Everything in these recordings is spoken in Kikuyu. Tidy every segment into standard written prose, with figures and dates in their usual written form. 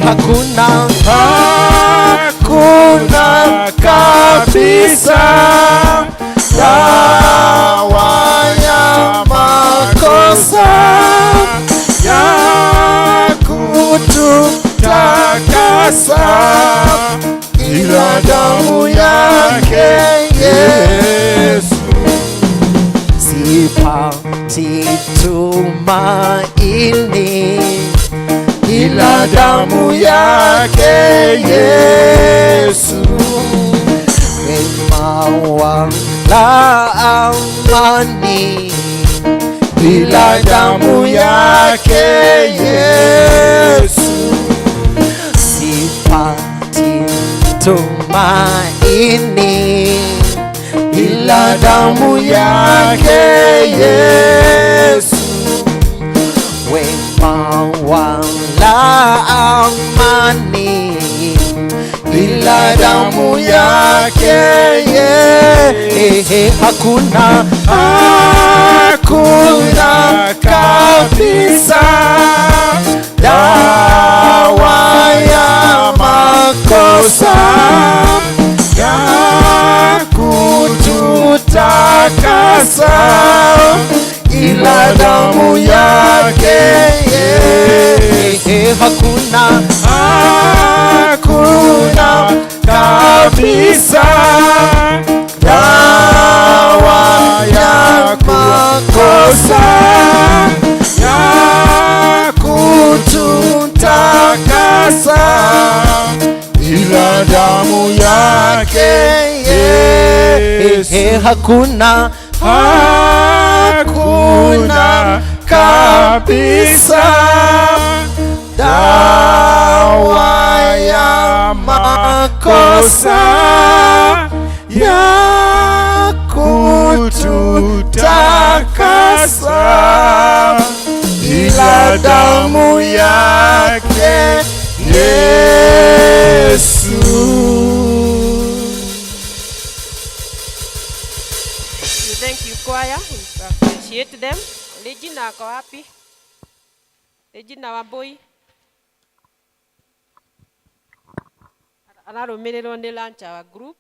Hakuna, hakuna kabisa dawa ya makosa ya kututakasa ila damu yake Yesu. Sipati tumaini ila damu yake Yesu. Wema wala amani ila damu yake Yesu. Sipati tumaini ila damu yake Yesu. Wema wala amani ila damu yake ye. Hakuna, hakuna kabisa dawa ya makosa ya kututakasa ila damu yake ye. Hakuna, hakuna kabisa dawa ya makosa ya kututakasa ila damu yake Yesu. Hakuna, hakuna kabisa dawa ya makosa ya kututakasa ila damu yake Yesu. Thank you choir. We appreciate them. Regina ako wapi? Regina Wambui ararumirirwo ni lunch our group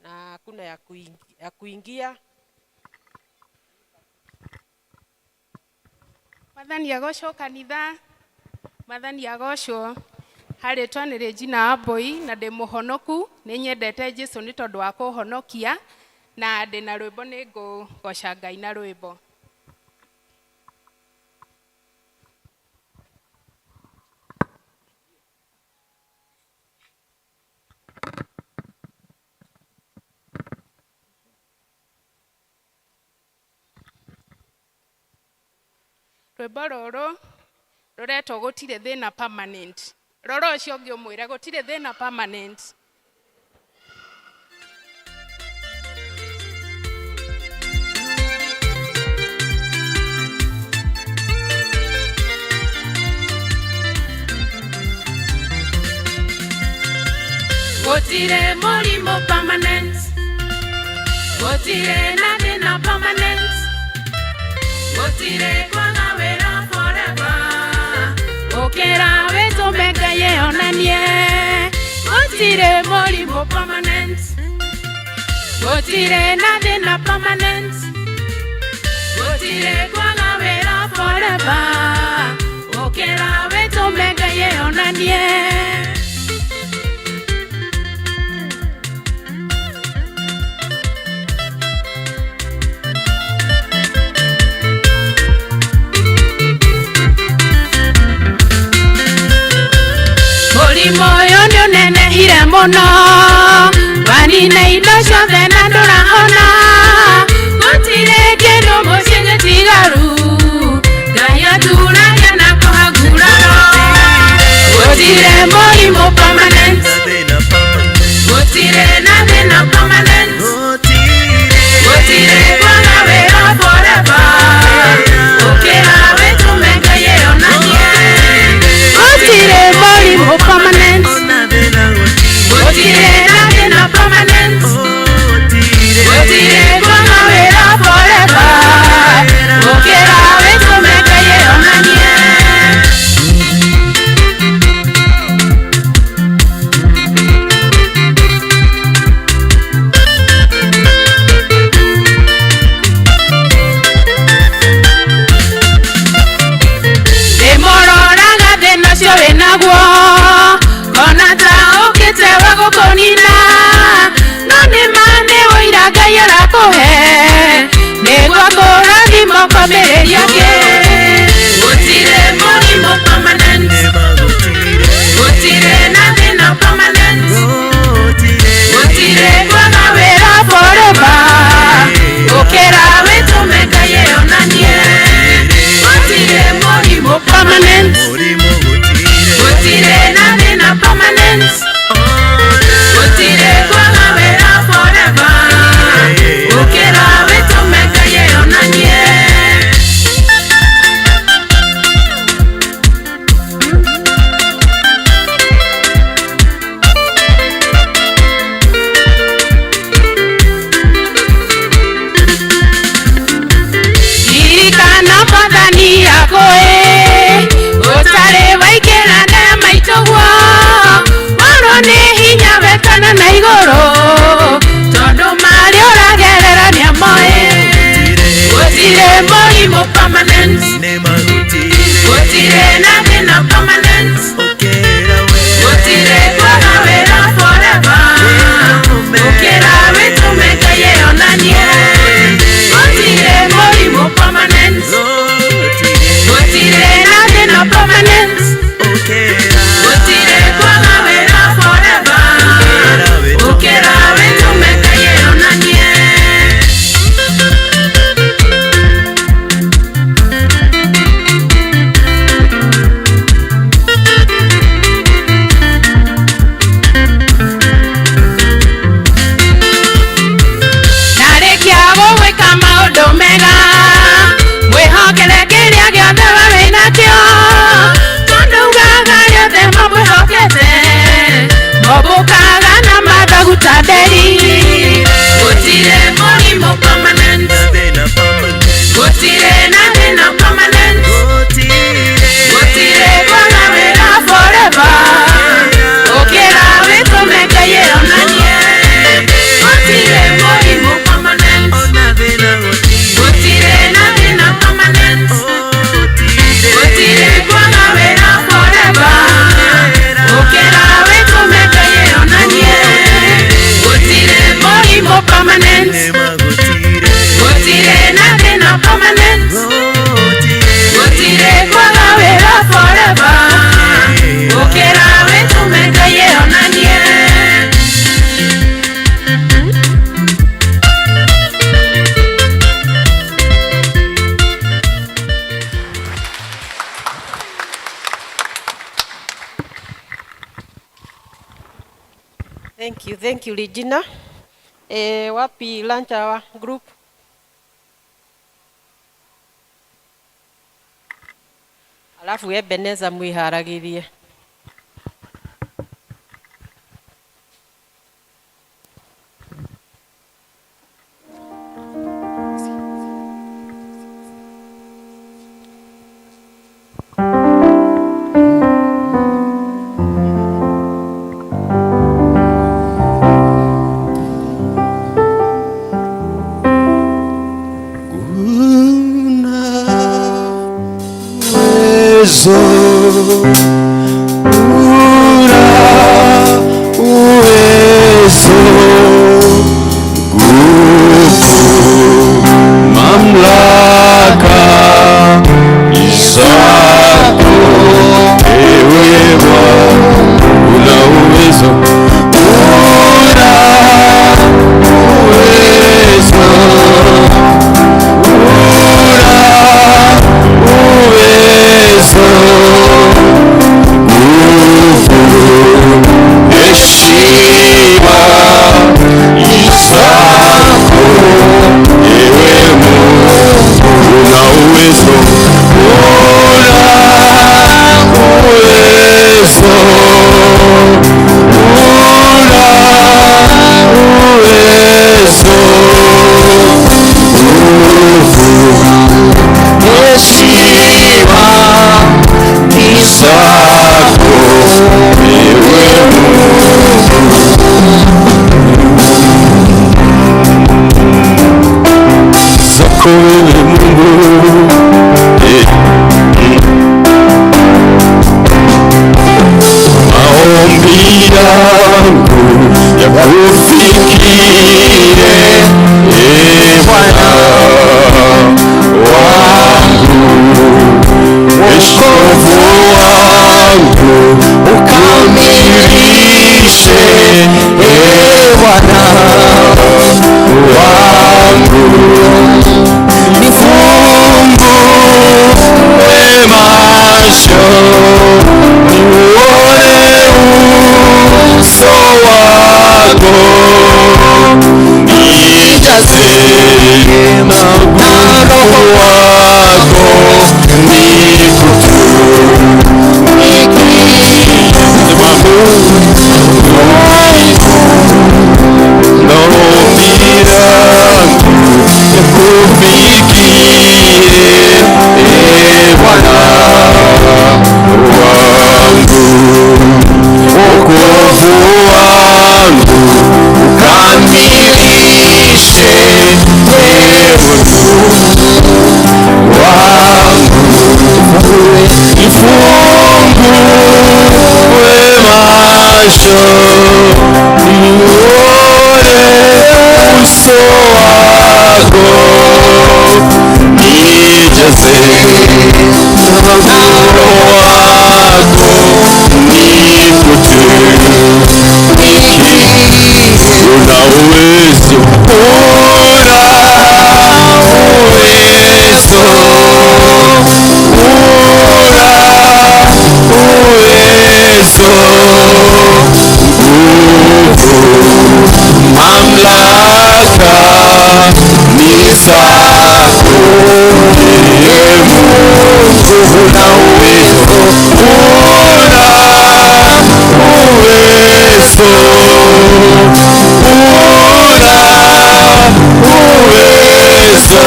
na hakuna ya kuingia, ya kuingia. Mwathani agocwo kanitha, Mwathani agocwo. Harĩtwa nĩ Regina Wambui na ndĩ mũhonoku, nĩ nyendete Jesu nĩ tondũ wa kũhonokia na ndĩ na rwĩmbo nĩ ngũgoca Ngai na rwĩmbo. Rwĩmbo rũrũ rũretwo gũtirĩ thĩna permanent. Rora ũcio ũngĩ ũmwĩre gũtirĩ thĩna permanent. Gũtirĩ mũrimũ permanent, gũtirĩ na thĩna permanent, gũtirĩ kwaga wĩra forever. Ũkĩra wĩtũme Ngai eyonanie, gũtirĩ mũrimũ permanent, gũtirĩ na thĩna permanent, gũtirĩ kwaga wĩra forever. Ũkĩra wĩtũme Ngai eyonanie. Mũrimũ ũyũ nĩ ũnenehire mũno, wanina indo ciothe na ndũrahona. Gũtirĩ kĩndũ mũciĩ gĩtigaru, Ngai aturagia na kũhaguraro. Gũtirĩ mũrimũ permanent, gũtirĩ na thĩna permanent, gũtirĩ kwaga wĩra forever. Ũkĩra wĩtũme Ngai eyonanie. Gũtirĩ mũrimũ permanent, gũtirĩ na thĩna permanent, gũtirĩ kwaga wĩra forever. Ũkĩra wĩtũme Ngai eyonanie. Kana na igũrũ tondũ marĩa ũragerera nĩamoĩ. Gũtirĩ mũrimũ permanent, gũtirĩ na thĩna permanent, gũtirĩ kwaga wĩra forever. Ũkĩra wĩtũme Ngai eyonanie. Gũtirĩ mũrimũ permanent, gũtirĩ na thĩna permanent, gũtirĩ kwaga wĩra forever. Ũkĩra wĩtũme Ngai eyonanie. Ndarĩkia gũgwĩka maũndũ mega, mwĩhokere kĩrĩa gĩothe we wĩnakĩo, tondũ ugaga rĩothe mamwĩhokete mombũkaga na mathagu ta nderi. Gũtirĩ mũrimũ permanent, gũtirĩ na thĩna permanent, gũtirĩ kwaga wĩra forever. Ũkĩra wĩtũme Ngai eyonanie. Gũtirĩ mũrimũ permanent, gũtirĩ na thĩna permanent, gũtirĩ kwaga wĩra forever. Ũkĩra wĩtũme Ngai eyonanie. Gũtirĩ mũrimũ permanent, gũtirĩ na thĩna permanent, gũtirĩ kwaga wĩra forever. Ũkĩra wĩtũme Ngai eyonanie. Thank you Regina. Wapi lunch hour group? Alafu Ebeneza mwiharagirie. Uwezo, una uwezo, nguvu, mamlaka ni zako, ewe Bwana. Una uwezo, una uwezo, una uwezo, nguvu, heshima ni zako, ewe Mungu. Una uwezo, una uwezo, una uwezo, nguvu, heshima ni zako, ewe Mungu. Zako wewe Mungu. Maombi yangu yakufikie, e Bwana wangu, wokovu wangu ukamilishe, e Bwana wangu, nifungue macho niuone uso wako, nijaze na Roho wako, nikutumikie. Maombi yangu yakufikie, e Bwana wangu, wokovu wangu. Uso wako nijaze na Roho wako nikutumikie. Una uwezo, una uwezo, una uwezo, nguvu, mamlaka ni zako, ee Mungu. Una uwezo, una uwezo, una uwezo,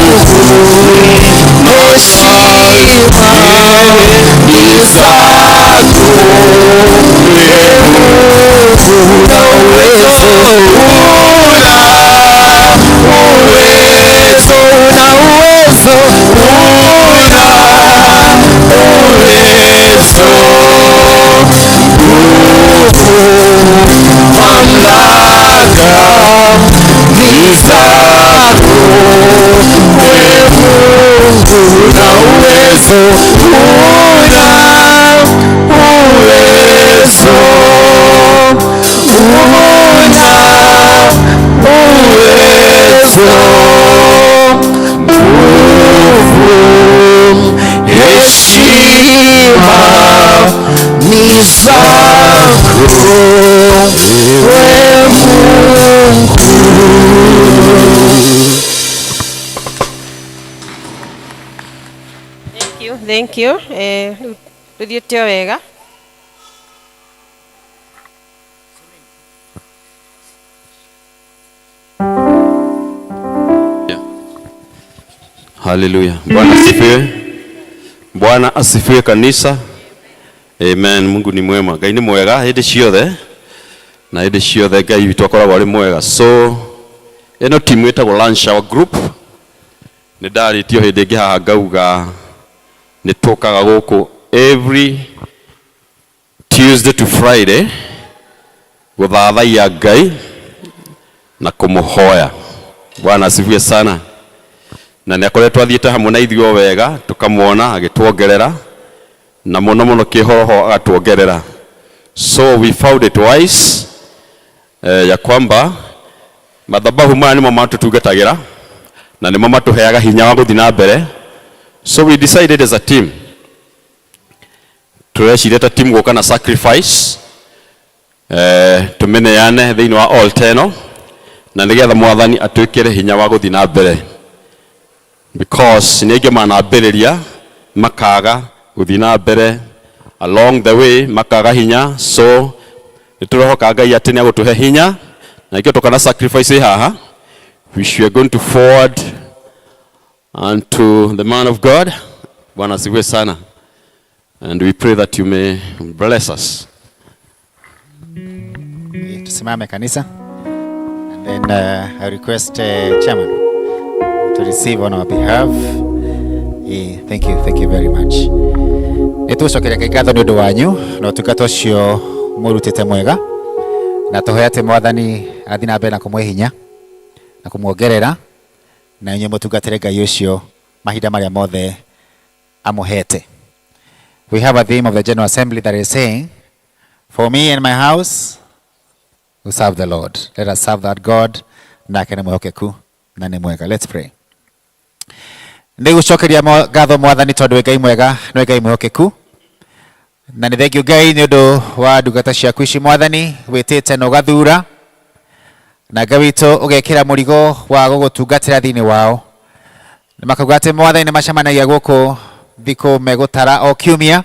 nguvu, heshima ni zako, ee Mungu. Una uwezo, una uwezo, una uwezo, una uwezo, nguvu, mamlaka ni zako, ee Mungu. Una uwezo, una uwezo, una uwezo, nguvu, heshima ni zako, ee Mungu. Thank you, thank you. Rũthiĩte o wega. Haleluya. Bwana asifiwe. Bwana asifiwe kanisa. Amen. Mungu ni mwema. Ngai ni mwega hĩndĩ ciothe. Na hĩndĩ ciothe Ngai witũ akoragwo arĩ mwega. So ĩno timu ĩtagwo Lunch Hour Group. Nĩ ndarĩtio hĩndĩ ĩngĩ haha ngauga nĩ tũkaga gũkũ every Tuesday to Friday gũthathaiya Ngai na kũmũhoya. Bwana asifiwe sana. Na nĩ akoretwo athiĩte hamwe na ithuĩ o wega, tũkamwona agĩtuongerera na mũno mũno kĩhoroho agatuongerera. So we found it wise ya kwamba mathabahu maya nĩmo matũtungatagĩra na nĩmo matũheaga hinya wa gũthiĩ na mbere. So we decided as a team, tũreciria ta team gũka na sacrifice, tũmĩneane thĩinĩ wa altar ĩno na nĩgetha Mwathani atwĩkĩre hinya wa gũthiĩ na mbere, because nĩ aingĩ manambĩrĩria makaga gũthiĩ na mbere, along the way makaga hinya. So nĩ tũrehoka Ngai atĩ nĩ agũtũhe hinya na ikĩo tũkana sacrifice haha, which we are going to forward unto the man of God. Bwana asifiwe sana, and we pray that you may bless us. Tusimame kanisa, and then I request chairman to receive on our behalf. Thank you, thank you very much. Nĩ tũcokeria Ngai ngatho nĩ ũndũ wanyu na ũtungata ũcio mũrutĩte mwega, na tũhoe atĩ Mwathani athiĩ na mbere na kũmũhe hinya na kũmuongerera, na inyuĩ mũtungatĩre Ngai ũcio mahinda marĩa mothe amũhete. We have a theme of the General Assembly that is saying, "For me and my house, we serve the Lord." Let us serve that God. Nake nĩ mwĩhokeku na nĩ mwega. Let's pray. Nĩ gũcokeria ngatho Mwathani tondũ wĩ Ngai mwega, nĩ Ngai mwĩhokeku. Na nĩ thengiũ Ngai nĩ ũndũ wa ndungata ciaku ici Mwathani wĩtĩte na ũgathura. Na Ngai witũ ũgekĩra mũrigo wa gũgũtungatĩra thĩinĩ wao. Nĩ makauga atĩ Mwathani nĩ macemanagia gũkũ thikũ megũtara o kiumia.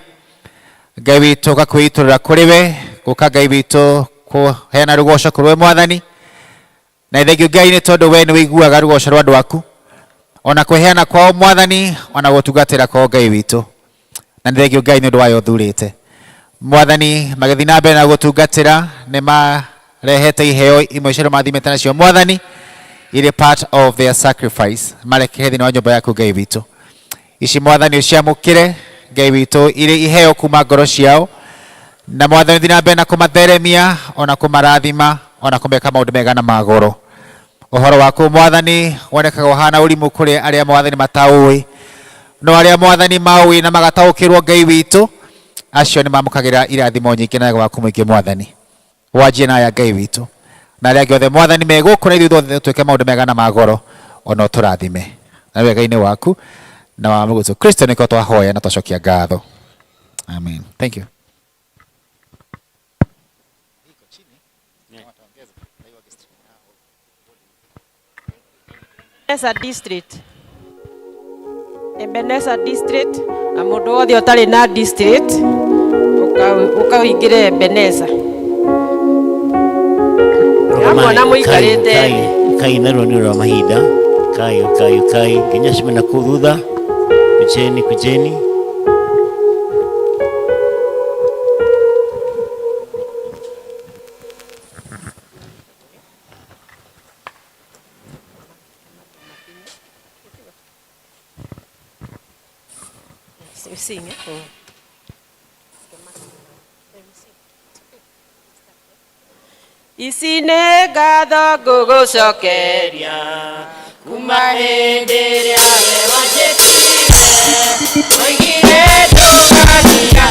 Ngai witũ ũgakwĩitũrũra kũrĩ we, gũka Ngai witũ kũheana rũgoco kũrĩ we Mwathani. Na thengio Ngai nĩ tondũ we nĩ wĩiguaga rũgoco rwa andũ aku, ona kwĩheana kwao Mwathani, ona gũtungatĩra kwao Ngai witũ. Na nĩ thengio Ngai nĩ ũndũ wayo ũthurĩte Mwathani, magĩthiĩ na mbere na gũtungatĩra nĩ marehete iheo imwe cia mathimĩte nacio Mwathani irĩ part of their sacrifice, marekehe thĩinĩ wa nyũmba yaku Ngai witũ. Ici Mwathani ũciamũkĩre Ngai witũ irĩ iheo kuma ngoro ciao, na Mwathani ũthiĩ na mbere na kũmatheremia ona kũmarathima. Ona kũmeka maũndũ mega na magoro. Ũhoro waku Mwathani wonekaga ũhana ũrimũ kũrĩ arĩa Mwathani mataũĩ, no arĩa Mwathani maũĩ na magataũkĩrwo Ngai witũ, acio nĩ mamũkagĩra irathimo nyingĩ na wega waku mũingĩ Mwathani. Wanjie na aya Ngai witũ na arĩa angĩ othe Mwathani me gũkũ na ithuĩ othe twĩke maũndũ mega na magoro, ona ũtũrathime na wega-inĩ waku na wa Mũgũtũ Kristo nĩkĩo twahoya na twacokia ngatho. Amen. Thank you. Ebeneza district. Ebeneza district na mundu wothe utari na district ukaingire Ebeneza. Amona muikarite kai narua nĩ ũndũ wa mahinda kai kai kai nginya cime na kũu thutha kujeni kujeni. Sing, eh? Ici nĩ ngatho ngũgũcokeria kuma hĩndĩ ĩrĩa we wanjĩtire, oigire ndũgatiga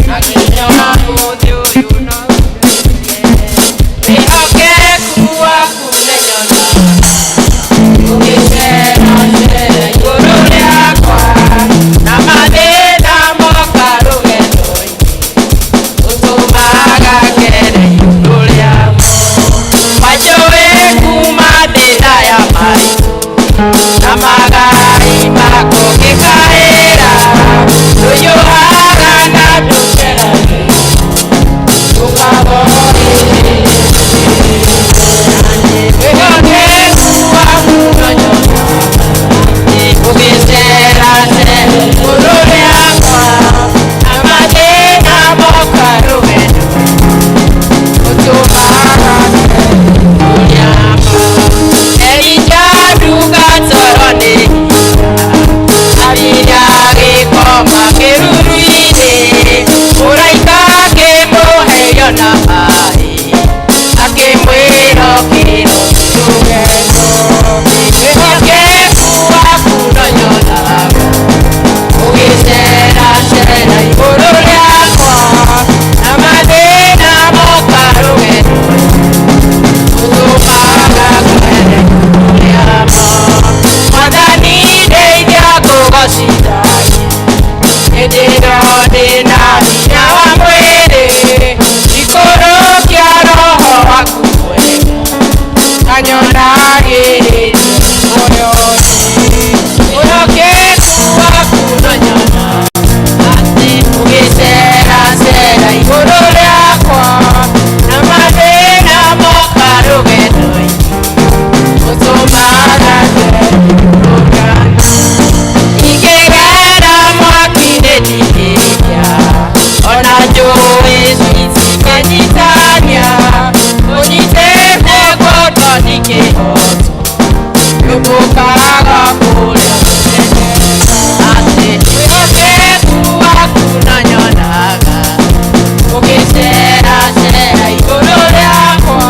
na nginya ũmũthĩ ũyũ no wĩhokeku waku nĩnyonaga ũgĩceracera igũrũ rĩakwa na mathĩna moka rũgendo-inĩ ũtũmaga ngere igũrũ rĩamo. Wanjũĩ kuma thĩna ya maitũ na magai makũngĩkaĩra, ndũhiũhaga na ndũceragĩra wĩhokeku waku nonyonaga ũgĩceracera igũrũ rĩakwa na mathĩna moka rũgendo ũtũmaga ngere igũrũ rĩamo. Elija ndungatoro nĩ hinya arira gĩkoma kĩruru-inĩ, mũraika akĩmũhe irio na maaĩ akĩmwĩra ũkĩra rũgendo. Wĩhokeku waku nonyonaga ũgĩceracera igũrũ rĩakwa na mathĩna moka rũgendo ũtũmaga ngere igũrũ rĩamo. Mwathani ndeithia kũgocithagia hĩndĩ ĩno ndĩna hinya wa mwĩrĩ, ikũrũkia roho waku mwega kanyonagĩrĩria muoyo-inĩ. Wĩhokeku waku nonyonaga atĩ ũgĩceracera igũrũ rĩakwa na mathĩna moka rũgendo-inĩ ũtũmaga ngere igũrũ rĩamo. Ingĩgera mwaki-inĩ ndingĩhĩa, ona njũĩ citikanyitania, ũnyitĩte guoko ndingĩhotwo, ndũmũkaga kũrĩa kũnene. Atĩ wĩhokeku waku nonyonaga ũgĩceracera igũrũ rĩakwa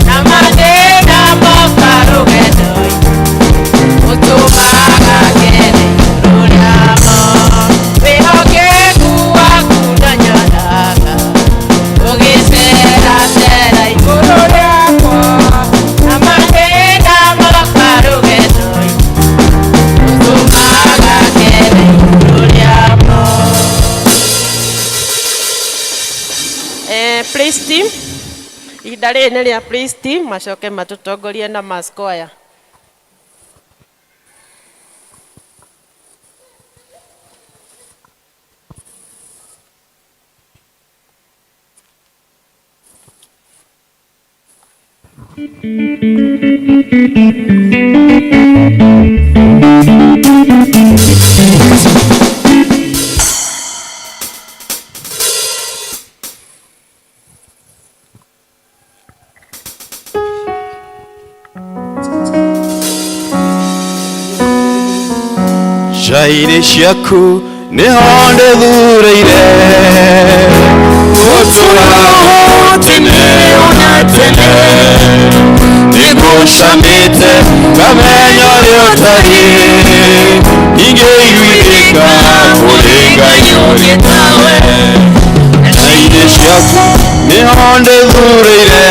na mathĩna moka rũgendo-inĩ ũtũmaga ngere igũrũ rĩamo. Wĩhokeku waku nonyonaga ũgĩceracera igũrũ rĩakwa na mathĩna moka rũgendo-inĩ ũtũmaga ngere igũrũ rĩamo. Praise team, ihinda rĩrĩ nĩ rĩa praise team, macoke matũtongorie na mass choir. Nja-inĩ ciaku nĩho ndĩthurĩire gũtũũra tene. Nĩngũcamĩte ngamenya ũrĩa ũtariĩ ingĩiguithĩka kũrĩ Ngai ũrĩ tawe na irĩ ciaku nĩho ndĩthurĩire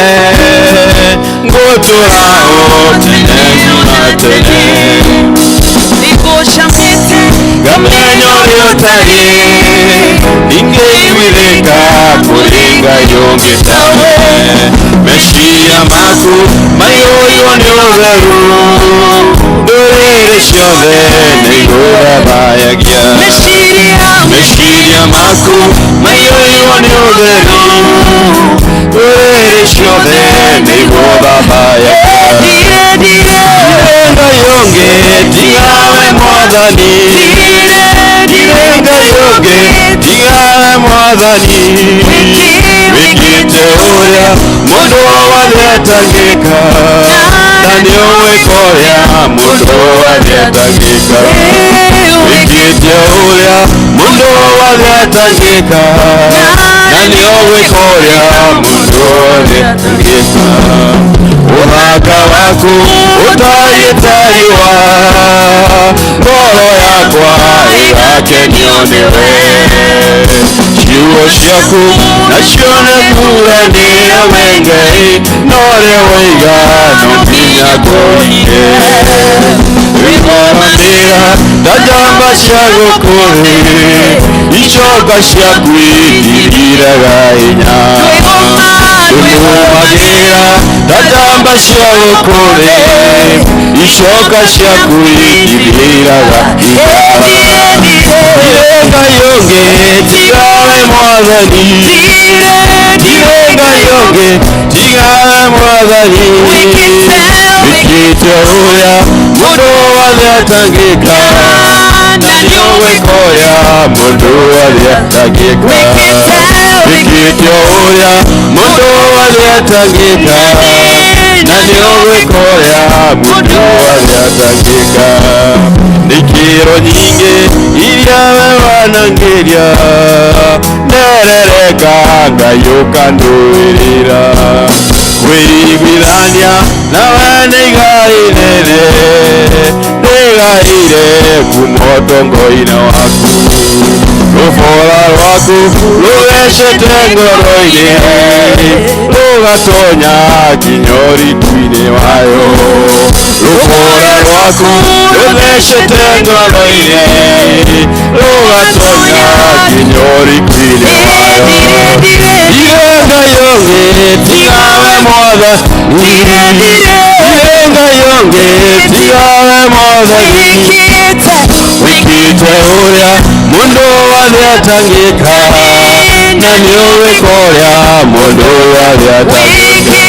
ngũtũra o tene na tene Nĩngũcamĩte ngamenya ũrĩa ũtariĩ ingĩiguithĩka kũrĩ Ngai ũngĩ tawe meciria maku maiyũirwo nĩ ũtheru ndũrĩrĩ ciothe nĩigũthathayagia meciria maku maiyũirwo nĩ ũtheru ndũrĩrĩ ciothe nĩigũthathayagia ndirĩ Ngai ũngĩ tiga we Mwathani ndirĩ Ngai ũngĩ tiga we Mwathani wĩkĩte ũrĩa mũndũ wothe atangĩka na nĩũĩ ũrĩa mũndũ wothe atangĩka wĩkĩte ũrĩa mũndũ wothe atangĩka na nĩũĩ ũrĩa mũndũ wothe atangĩka ũthaka waku ũtariĩ ta riũa ngoro yakwa ĩgakenio nĩwe ciugo ciaku nacio nĩ kuranĩra we Ngai no ũrĩa waiga no nginya kũhinge wĩkũranĩra ta njamba cia gũkũ thĩ icoka ciaku itithiraga hinya twĩhũmagĩra ta njamba cia gũkũ thĩ icoka ciaku itithiraga hinya ndirĩ Ngai ũngĩ tiga we Mwathani ndirĩ Ngai ũngĩ tiga we Mwathani wĩkĩte ũrĩa mũndũ wothe atangĩka na nĩũĩ ũrĩa mũndũ wothe atangĩka wĩkĩte ũrĩa mũndũ wothe atangĩka na nĩũĩ ũrĩa mũndũ wothe atangĩka nĩ kĩro nyingĩ iria we wanangĩria nderereka Ngai ũkandũĩrĩra kwĩiguithania nawe nĩ igai inene ndĩgaire kuma ũtongo-inĩ waku rũbora rwaku rũgecete ngoro-inĩ rũgatonya nginya ũriku-inĩ wayo rũbora rwaku rũthecete ngoro-inĩ rũgatonya nginya ũriku-inĩ wayo ndirĩ Ngai ũngĩ tiga we Mwathani ndirĩ Ngai ũngĩ tiga we Mwathani wĩkĩte ũrĩa mũndũ wothe atangĩka na nĩũĩ ũrĩa mũndũ wothe atangĩka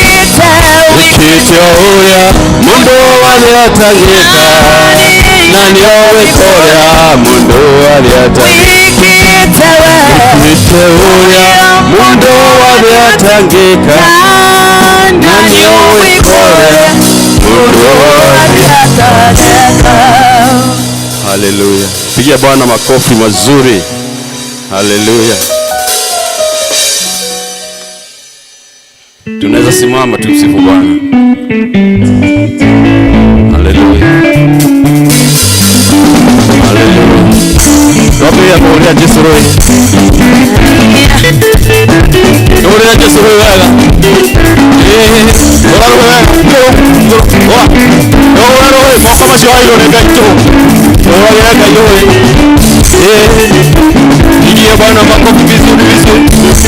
wĩkĩte ũrĩa mũndũ wothe atangĩka na nĩũĩ ũrĩa mũndũ wothe atangĩka wĩkĩte ũrĩa mũndũ wothe atangĩka na nĩũĩ ũrĩa mũndũ wothe atangĩka. Haleluya. Pigia Bwana makofi mazuri. Haleluya. Tunaweza simama tumsifu Bwana. Haleluya. Haleluya. Twambĩrĩria kũhũrĩra Jesũ rũĩ. Tũhũrĩre Jesũ rũĩ wega. Hũra rũĩ wega. Igũrũ, igũrũ. Hũra. Hũra rũĩ, moko macio waigwo nĩ Ngai tũhũ. Tũhũragĩre Ngai rũĩ. Pigie Bwana makofi vizuri vizuri.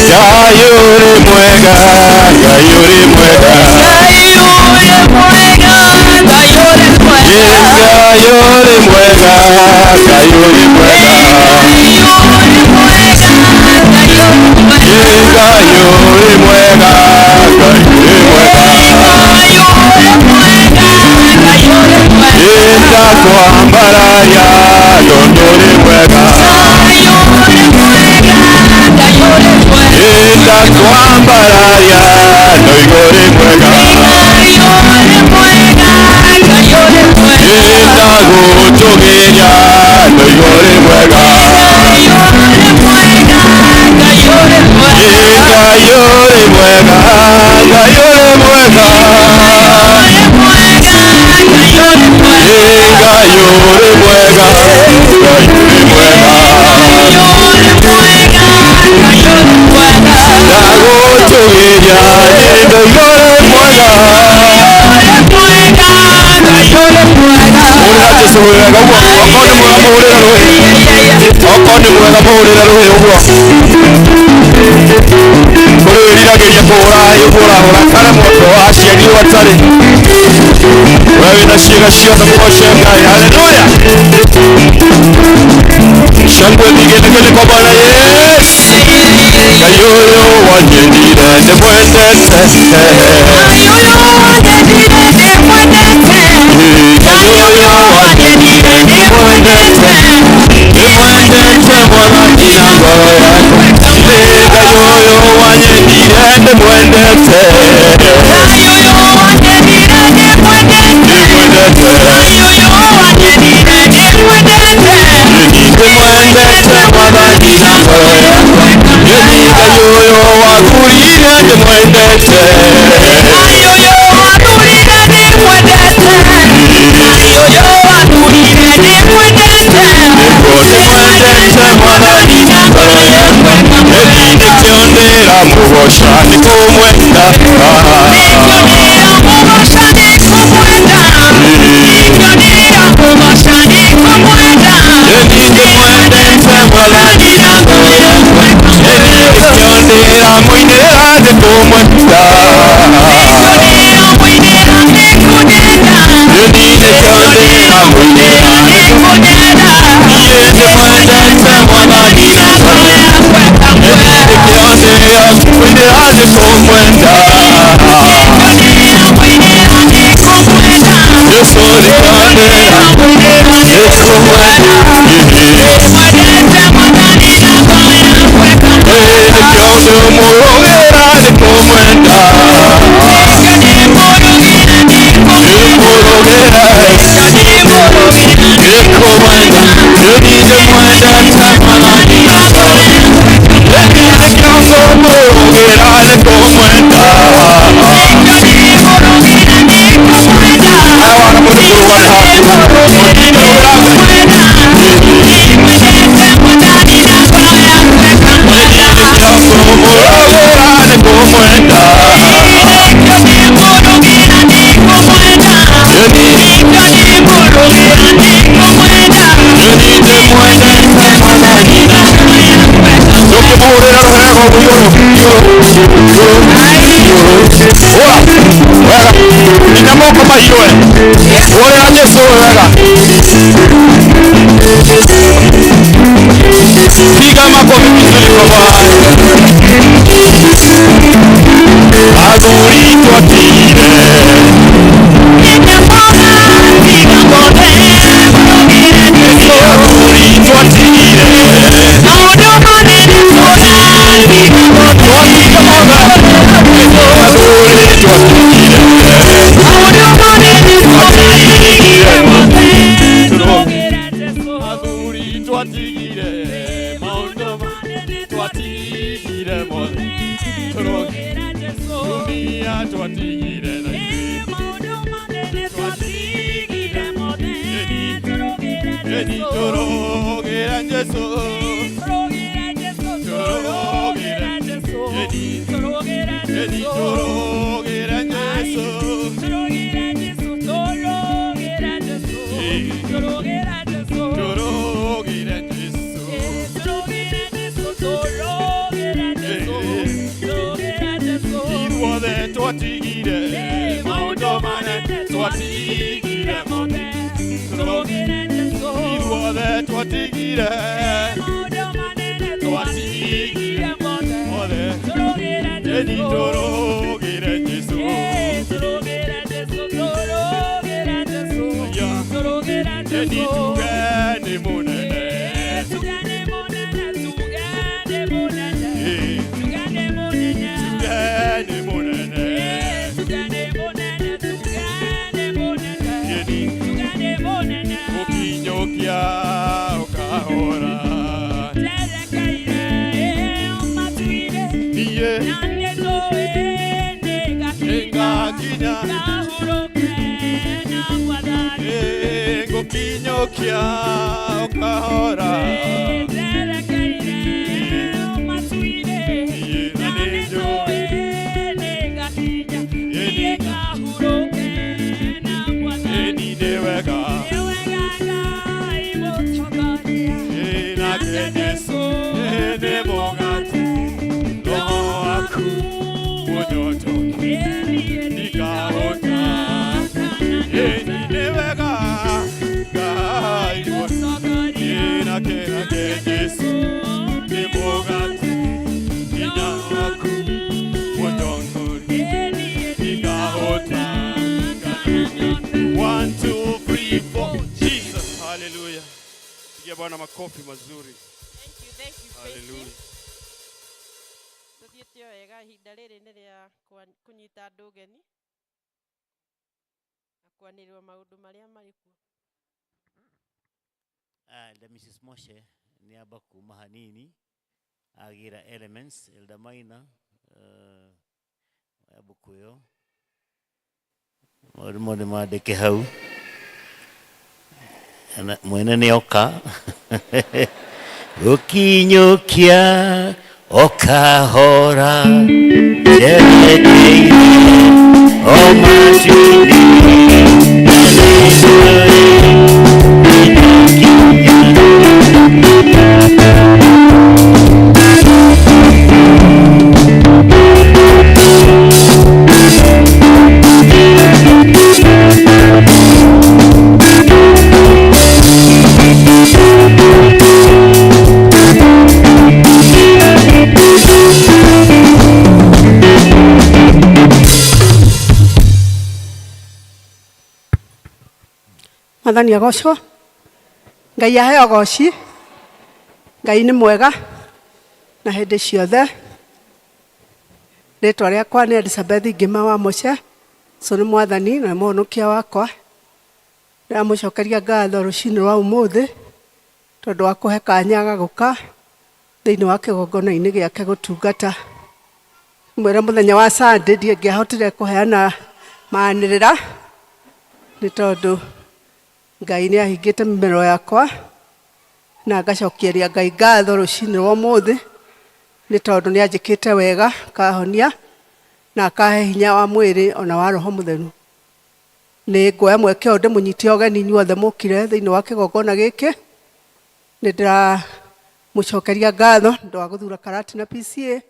Ngai ũrĩ mwega, Ngai ũrĩ mwega. Ngai ũrĩ mwega, Ngai ũrĩ mwega. Ngai ũrĩ mwega, Ngai ũrĩ mwega. Ngai ũrĩ mwega, Ngai ũrĩ mwega. Ndakwambararia tondũ ũrĩ mwega. Ndakwambararia ndoiga ũrĩ mwega. Ndagũtũgĩria ndoiga ũrĩ mwega. Ngai ũrĩ mwega, Ngai ũrĩ mwega. Jesu rũhĩ wega ũguo. Okorwo nĩ mwega mũhũrĩre rũhĩ. Okorwo nĩ mwega mũhũrĩre rũhĩ ũguo. Kũrĩ wĩriragĩria kũhũra hĩ ũguo ũrahũra karemwo tondũ waciarirwo atarĩ. We wĩna ciĩga ciothe mũgoce Ngai. Haleluya. Shangwe vigelegele kwa Bwana Yesu. Ngai ũyũ wanyendire ndĩmwendete. Ngai ũyũ wanyendire ndĩmwendete. Ndĩmwendete Mwathani na ngoro yakwa. Ngai ũyũ wanyendire ndĩmwendete. Ndĩmwendete. Ndĩmwendete Mwathani na ngoro yakwa. Ngai ũyũ wathurire ndĩmwendete. Ndĩmwendete Mwathani na ngoro yakwa. Nĩkĩo ndĩramũgoca nĩ kũmwenda. Ndĩmwendete Mwathani na ngoro yakwa. Nĩkĩo ndĩramũinĩra nĩ kũmwenda. Nĩkĩo ndĩramũinĩra ndĩmwendete Mwathani na ngoro yakwa. Nĩkĩo ndĩramũinĩra nĩ kũmwenda. Yesu nĩkĩo ndĩramũinĩra nĩ kũmwenda. Nĩkĩo ndĩmũrũgĩra nĩ kũmwenda. Ndĩmũrũgĩra nĩ kũmwenda. Ndĩmwendete Mwathani na ngoro yakwa. Nĩkĩo ngũmũrũgĩra nĩ kũmwenda. Aya wana mũndũ kũrũgama haha. Nĩkĩo ngũmũrũgĩra nĩ kũmwenda. Ndĩmwendete Mwathani na ndũkĩmũhũrĩra rũhego igũrũ igũrũ igũrũ igũrũ. Hũra wega nginya moko mahiũe. Hũrĩra Jesu wega. Piga makofi vizuri kwa Bwana. Athuri twatigire. Athuri twatigire. Twatiga mothe. Athuri twatigire. Athuri twatigire. Maũndũ twatigire mothe. Dunia twatigire na ithuĩ. Tũrũgĩra Jesũ. Tũrũgĩra Tũrũgĩra Jesũ. Tũrũgĩra Jesũ. Ithuothe twatigire maũndũ manene twatigire mothe. Ithuothe twatigire twatigire mothe. Eni tũrũgĩre Jesũ. Eni tuge nĩ mũnene. Tuge nĩ mũnene. Eni gũkinyũkia ũkahora. Niĩ nĩngakinya. Ngũkinyũkia ũkahora. Niĩ na nĩnjũĩ. Eni nĩ wega. Bwana makofi mazuri. Thank you, thank you, Faith. Hallelujah. Tuthiĩte o wega, ihinda rĩrĩ nĩ rĩa kũnyita andũ ũgeni na kwanĩrĩrwo maũndũ marĩa marĩ kuo. Elder Mrs. Moshe nĩ amba kuma hanini agĩra elements. Elder Maina, oya mbuku ĩyo, maũndũ mothe mandĩke hau. Na mwene nĩ oka gũkinyũkia o kahora njerekeire o matu-inĩ. Na nĩnjũĩ Mwathani agocwo. Ngai aheo goci. Ngai nĩ mwega na hĩndĩ ciothe. Rĩtwa rĩakwa nĩ Elizabeth Ngĩma wa Mũce. So nĩ Mwathani na nĩ mũhonokia wakwa. Ndĩramũcokeria ngatho rũcinĩ rwa ũmũthĩ tondũ wa kũhe kanya ga gũka thĩinĩ wa kĩgongona-inĩ gĩake gũtungata. Mwĩre mũthenya wa Sunday ndingĩahotire kũheana manĩrĩra nĩ tondũ Ngai nĩ ahingĩte mĩmero yakwa, na ngacokeria Ngai ngatho rũcinĩ rwa ũmũthĩ nĩ tondũ nĩ anjĩkĩte wega, akahonia na akahe hinya wa mwĩrĩ ona wa roho mũtheru. Nĩ nguoya mweke ũyũ ndĩmũnyite ũgeni inyuothe mũkire thĩinĩ wa kĩgongona gĩkĩ. Nĩ ndĩramũcokeria ngatho nĩ ũndũ wa gũthura Karatina PCA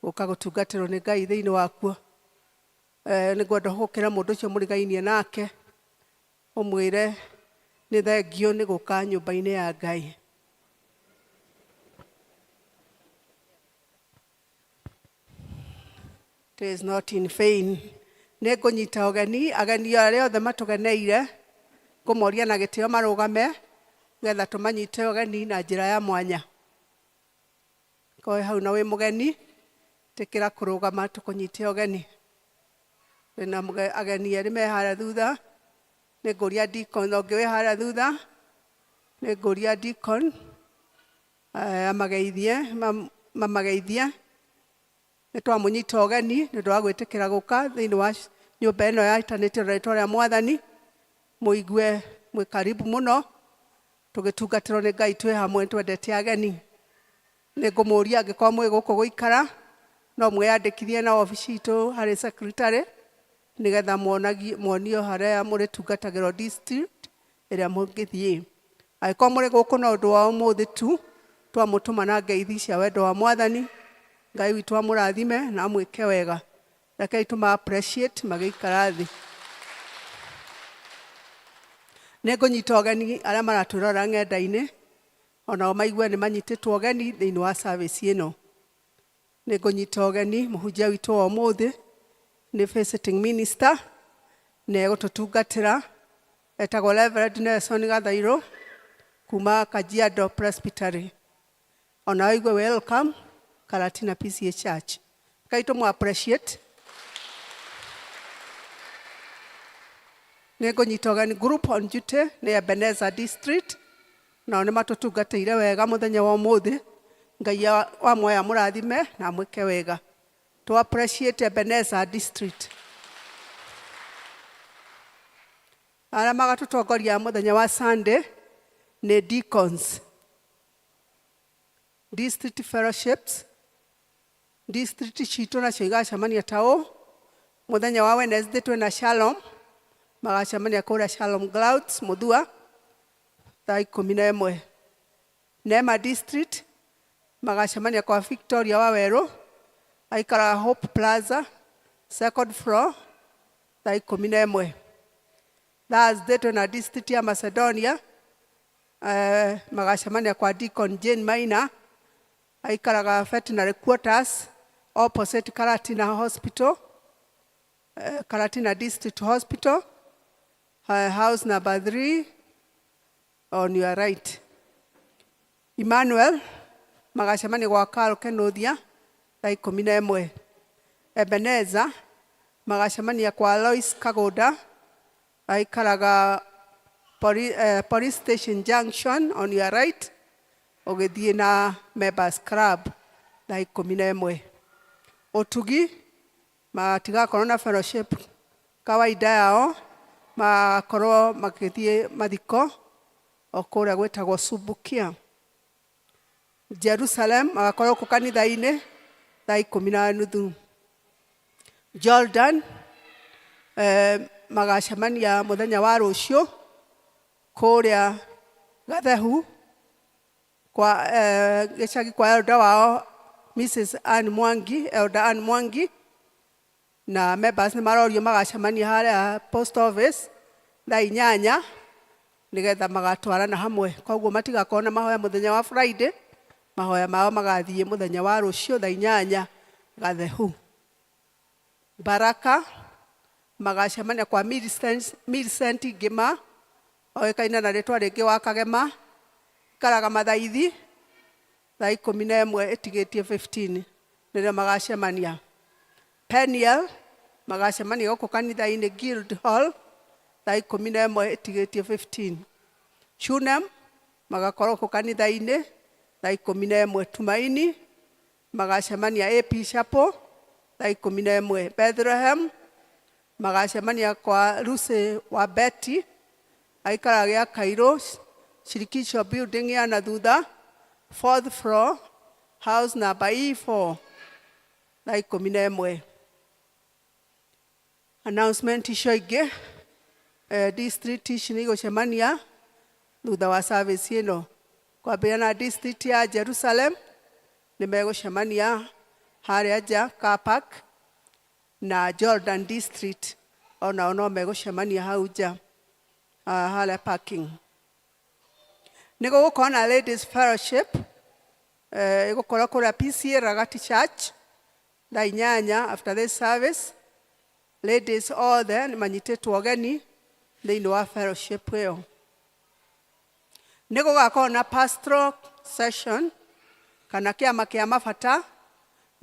gũka gũtungatĩrwo nĩ Ngai thĩinĩ wakuo. Nĩ ngwenda gũkĩra mũndũ ũcio mũrigainie nake ũmwĩre nĩ thengio nĩ gũka nyũmba-inĩ ya Ngai. It is not in vain. Nĩ ngũnyita ũgeni ageni arĩa othe matũgeneire, ngũmoria na gĩtĩo marũgame nĩgetha tũmanyite ũgeni na njĩra ya mwanya. Korwo hau na wĩ mũgeni, ĩtĩkĩra kũrũgama tũkũnyite ũgeni. Twĩna ageni erĩ me harĩa thutha. Nĩ ngũria deacon ũngĩ wĩ harĩa thutha, nĩ ngũria deacon amageithie, mamageithie. Nĩ twamũnyita ũgeni nĩ ũndũ wa gwĩtĩkĩra gũka thĩinĩ wa nyũmba ĩno yatanĩtio na rĩtwa rĩa Mwathani. Mũigue mwĩ karibu mũno tũgĩtungatĩrwo nĩ Ngai twĩ hamwe, twendete ageni. Nĩ ngũmũria angĩkorwo mwĩ gũkũ gũikara no mwĩyandĩkithie na obici itũ harĩ secretary nĩgetha muonio harĩa mũrĩtungatagĩrwo district ĩrĩa mũngĩthiĩ. Angĩkorwo mũrĩ gũkũ na ũndũ wa ũmũthĩ tu, twamũtũma na ngeithi cia wendo wa Mwathani. Ngai witũ amũrathime na amwĩke wega. Rekei tũma appreciate magĩikara thĩ. Nĩ ngũnyita ũgeni arĩa maratwĩrora ng'enda-inĩ onao maigue nĩ manyitĩtwo ũgeni thĩinĩ wa service ĩno. Nĩ ngũnyita ũgeni mũhunjia witũ wa ũmũthĩ nĩ visiting minister na egũtũtungatĩra, etagwo Reverend Nelson Gathairũ kuma Kajiado Presbytery. Ona igue welcome Karatina PCA Church. Ngai tũmũ appreciate. Nĩ ngũnyita ũgeni group on duty nĩ Ebenezer District, nao nĩ matũtungatĩire wega mũthenya wa ũmũthĩ. Ngai wa muoya amũrathime na amwĩke wega. To appreciate Ebenezer District. Arĩa magatũtongoria mũthenya wa Sunday nĩ deacons, district fellowships, district citũ nacio igacemania ta ũũ. Mũthenya wa Wednesday twĩna Shalom, magacemania kũrĩa Shalom Clouds Muthua thaa 11. Nema District magacemania kwa Victoria Wawerũ, aikaraga Hope Plaza second floor thaa 11. Thursday twĩna district ya Macedonia, magacemania kwa Deacon Jane Maina, aikaraga Veterinary Quarters opposite Karatina Hospital, Karatina District Hospital, house number 3 on your right. Emmanuel magacemania gwa Carl Kenuthia thaa 11. Ebeneza magacemania kwa Lois Kagunda, aikaraga Police Station Junction on your right, ũgĩthiĩ na Members Club thaa 11. Ũtugi matigakorwo na fellowship kawaida yao, magakorwo magĩthiĩ mathiko o kũrĩa gwĩtagwo Subukia. Jerusalem magakorwo kũ kanitha-inĩ thaa 10:30. Jordan magacemania mũthenya wa rũciũ kũrĩa Gathehu kwa gĩcagi kwa elder wao Mrs. Ann Mwangi, Elder Ann Mwangi, na members nĩ marorio magacemania harĩa post office thaa 8 nĩgetha magatwarana hamwe. Koguo matigakorwo na mahoya mũthenya wa Friday, mahoya mao magathiĩ mũthenya wa rũciũ thaa 8 Gathehu. Baraka magacemania kwa Millicent Ngima, oĩkaine na rĩtwa rĩngĩ wa Kagema, ikaraga Mathaithi thaa 11 ĩtigĩtie 15 nĩrĩo magacemania. Peniel magacemania gũkũ kanitha-inĩ Guild Hall thaa 11 ĩtigĩtie 15. Shunem magakorwo gũkũ kanitha-inĩ thaa 11. Tumaini magacemania AP Chapel thaa 11. Bethlehem magacemania kwa Lucy wa Betty, aikaraga gĩa Cairo Shirikisho building ya na thutha, fourth floor, house number E4 thaa 11. Announcement icio ingĩ, district ici nĩ igũcemania thutha wa service ĩno. Kwambĩrĩria na district ya Jerusalem nĩ megũcemania harĩa nja car park, na Jordan district onao no megũcemania hau nja, harĩa parking. Nĩ gũgũkorwo na ladies fellowship, ĩgũkorwo kũrĩa PCA Ragati Church thaa 8 after this service. Ladies othe nĩ manyitĩtwo ũgeni thĩinĩ wa fellowship ĩyo. Nĩ gũgakorwo na pastoral session kana kĩama kĩa mabata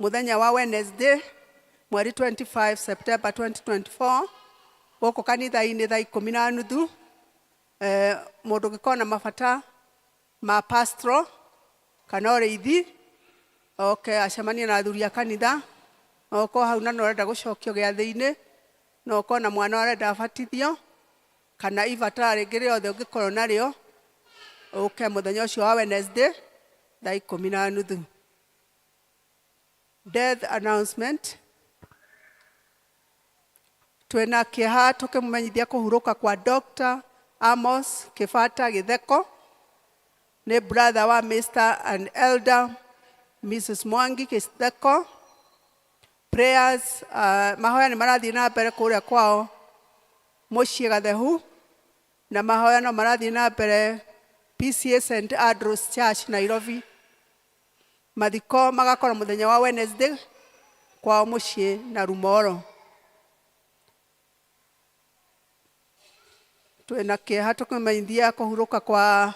mũthenya wa Wednesday mweri 25 September 2024 gũkũ kanitha-inĩ thaa 10:30. Mũndũ ũngĩkorwo na mabata ma pastoral kana ũrĩithi oke acemanie na athuri a kanitha. No ũkorwo hau na nĩ ũrenda gũcokio gĩathĩ-inĩ, no ũkorwo na mwana ũrenda abatithio kana ibatara rĩngĩ rĩothe ũngĩkorwo narĩo, ũke mũthenya ũcio wa Wednesday thaa 10:30. Death announcement. Twĩna kĩeha tũkĩmũmenyithia kũhurũka kwa Dr. Amos Kĩbata Gĩtheko, nĩ brother wa Mr. and Elder Mrs. Mwangi Gĩtheko. Prayers, mahoya nĩ marathiĩ na mbere kũrĩa kwao mũciĩ Gathehu, na mahoya no marathiĩ na mbere PCA St. Andrews Church Nairobi. Mathiko magakorwo mũthenya wa Wednesday kwao mũciĩ na Rumoro. Twĩna kĩeha tũkĩmenyithia kũhurũka kwa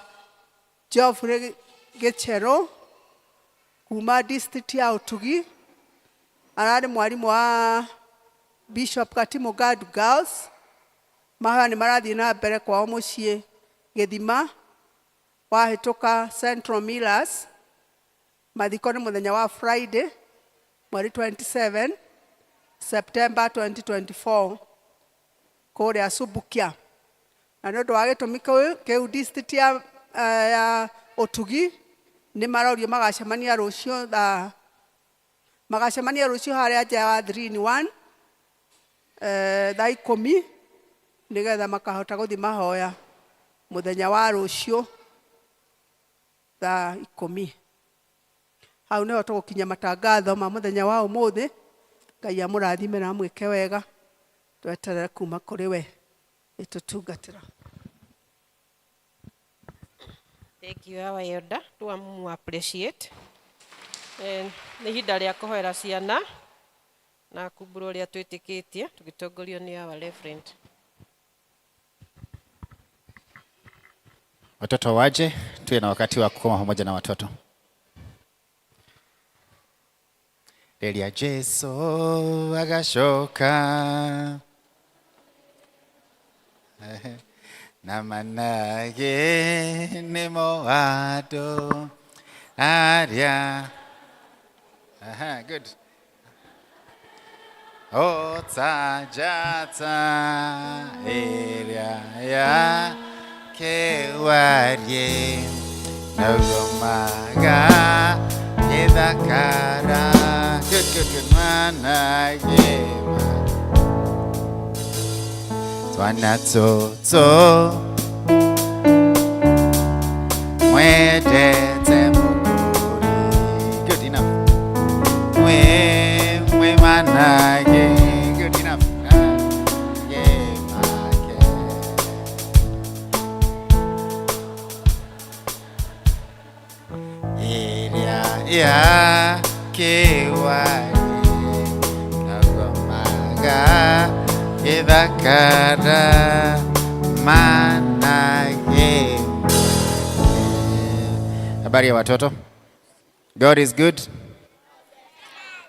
Geoffrey Gĩcherũ kuma district ya Ũtugi, ararĩ mwarimũ wa Bishop Gatimu Gadu Girls. Mahoya nĩ marathiĩ na mbere kwao mũciĩ Gĩthima wahĩtũka Central Millers. Mathiko nĩ mũthenya wa Friday mweri 27 September 2024 kũrĩa Subukia. Na nĩ ũndũ wa gĩtũmi kĩu district ya Ũtugi nĩ marorio magacemania rũciũ thaa magacemania rũciũ harĩa nja ya 3 in 1 thaa 10 nĩgetha makahota gũthiĩ mahoya mũthenya wa rũciũ thaa 10. Hau nĩho tũgũkinya matangatho ma mũthenya wa ũmũthĩ. Ngai amũrathime na amwĩke wega, tweterere kuma kũrĩ we ĩtũtungatĩra. Thank you, our elder. Twamu appreciate. Nĩ ihinda rĩa kũhoera ciana na kumbũra ũrĩa twĩtĩkĩtie tũgĩtongorio nĩ our reverend. Watoto waje, tuwe na wakati wa kukoma pamoja na watoto. Rĩrĩa Jesu agacoka na manage nĩmo andũ arĩa. Aha, good. Ota njata ĩrĩa ya kĩwarie naguo maga gĩthakara. Good, good, good. Manage twana tũtũ mwendete mũkũri. Good enough. Mwe mwe manage. Good enough. Ge make. Ĩrĩa ya kĩwarie naguo maga gĩthakara manage. Habari ya watoto. God is good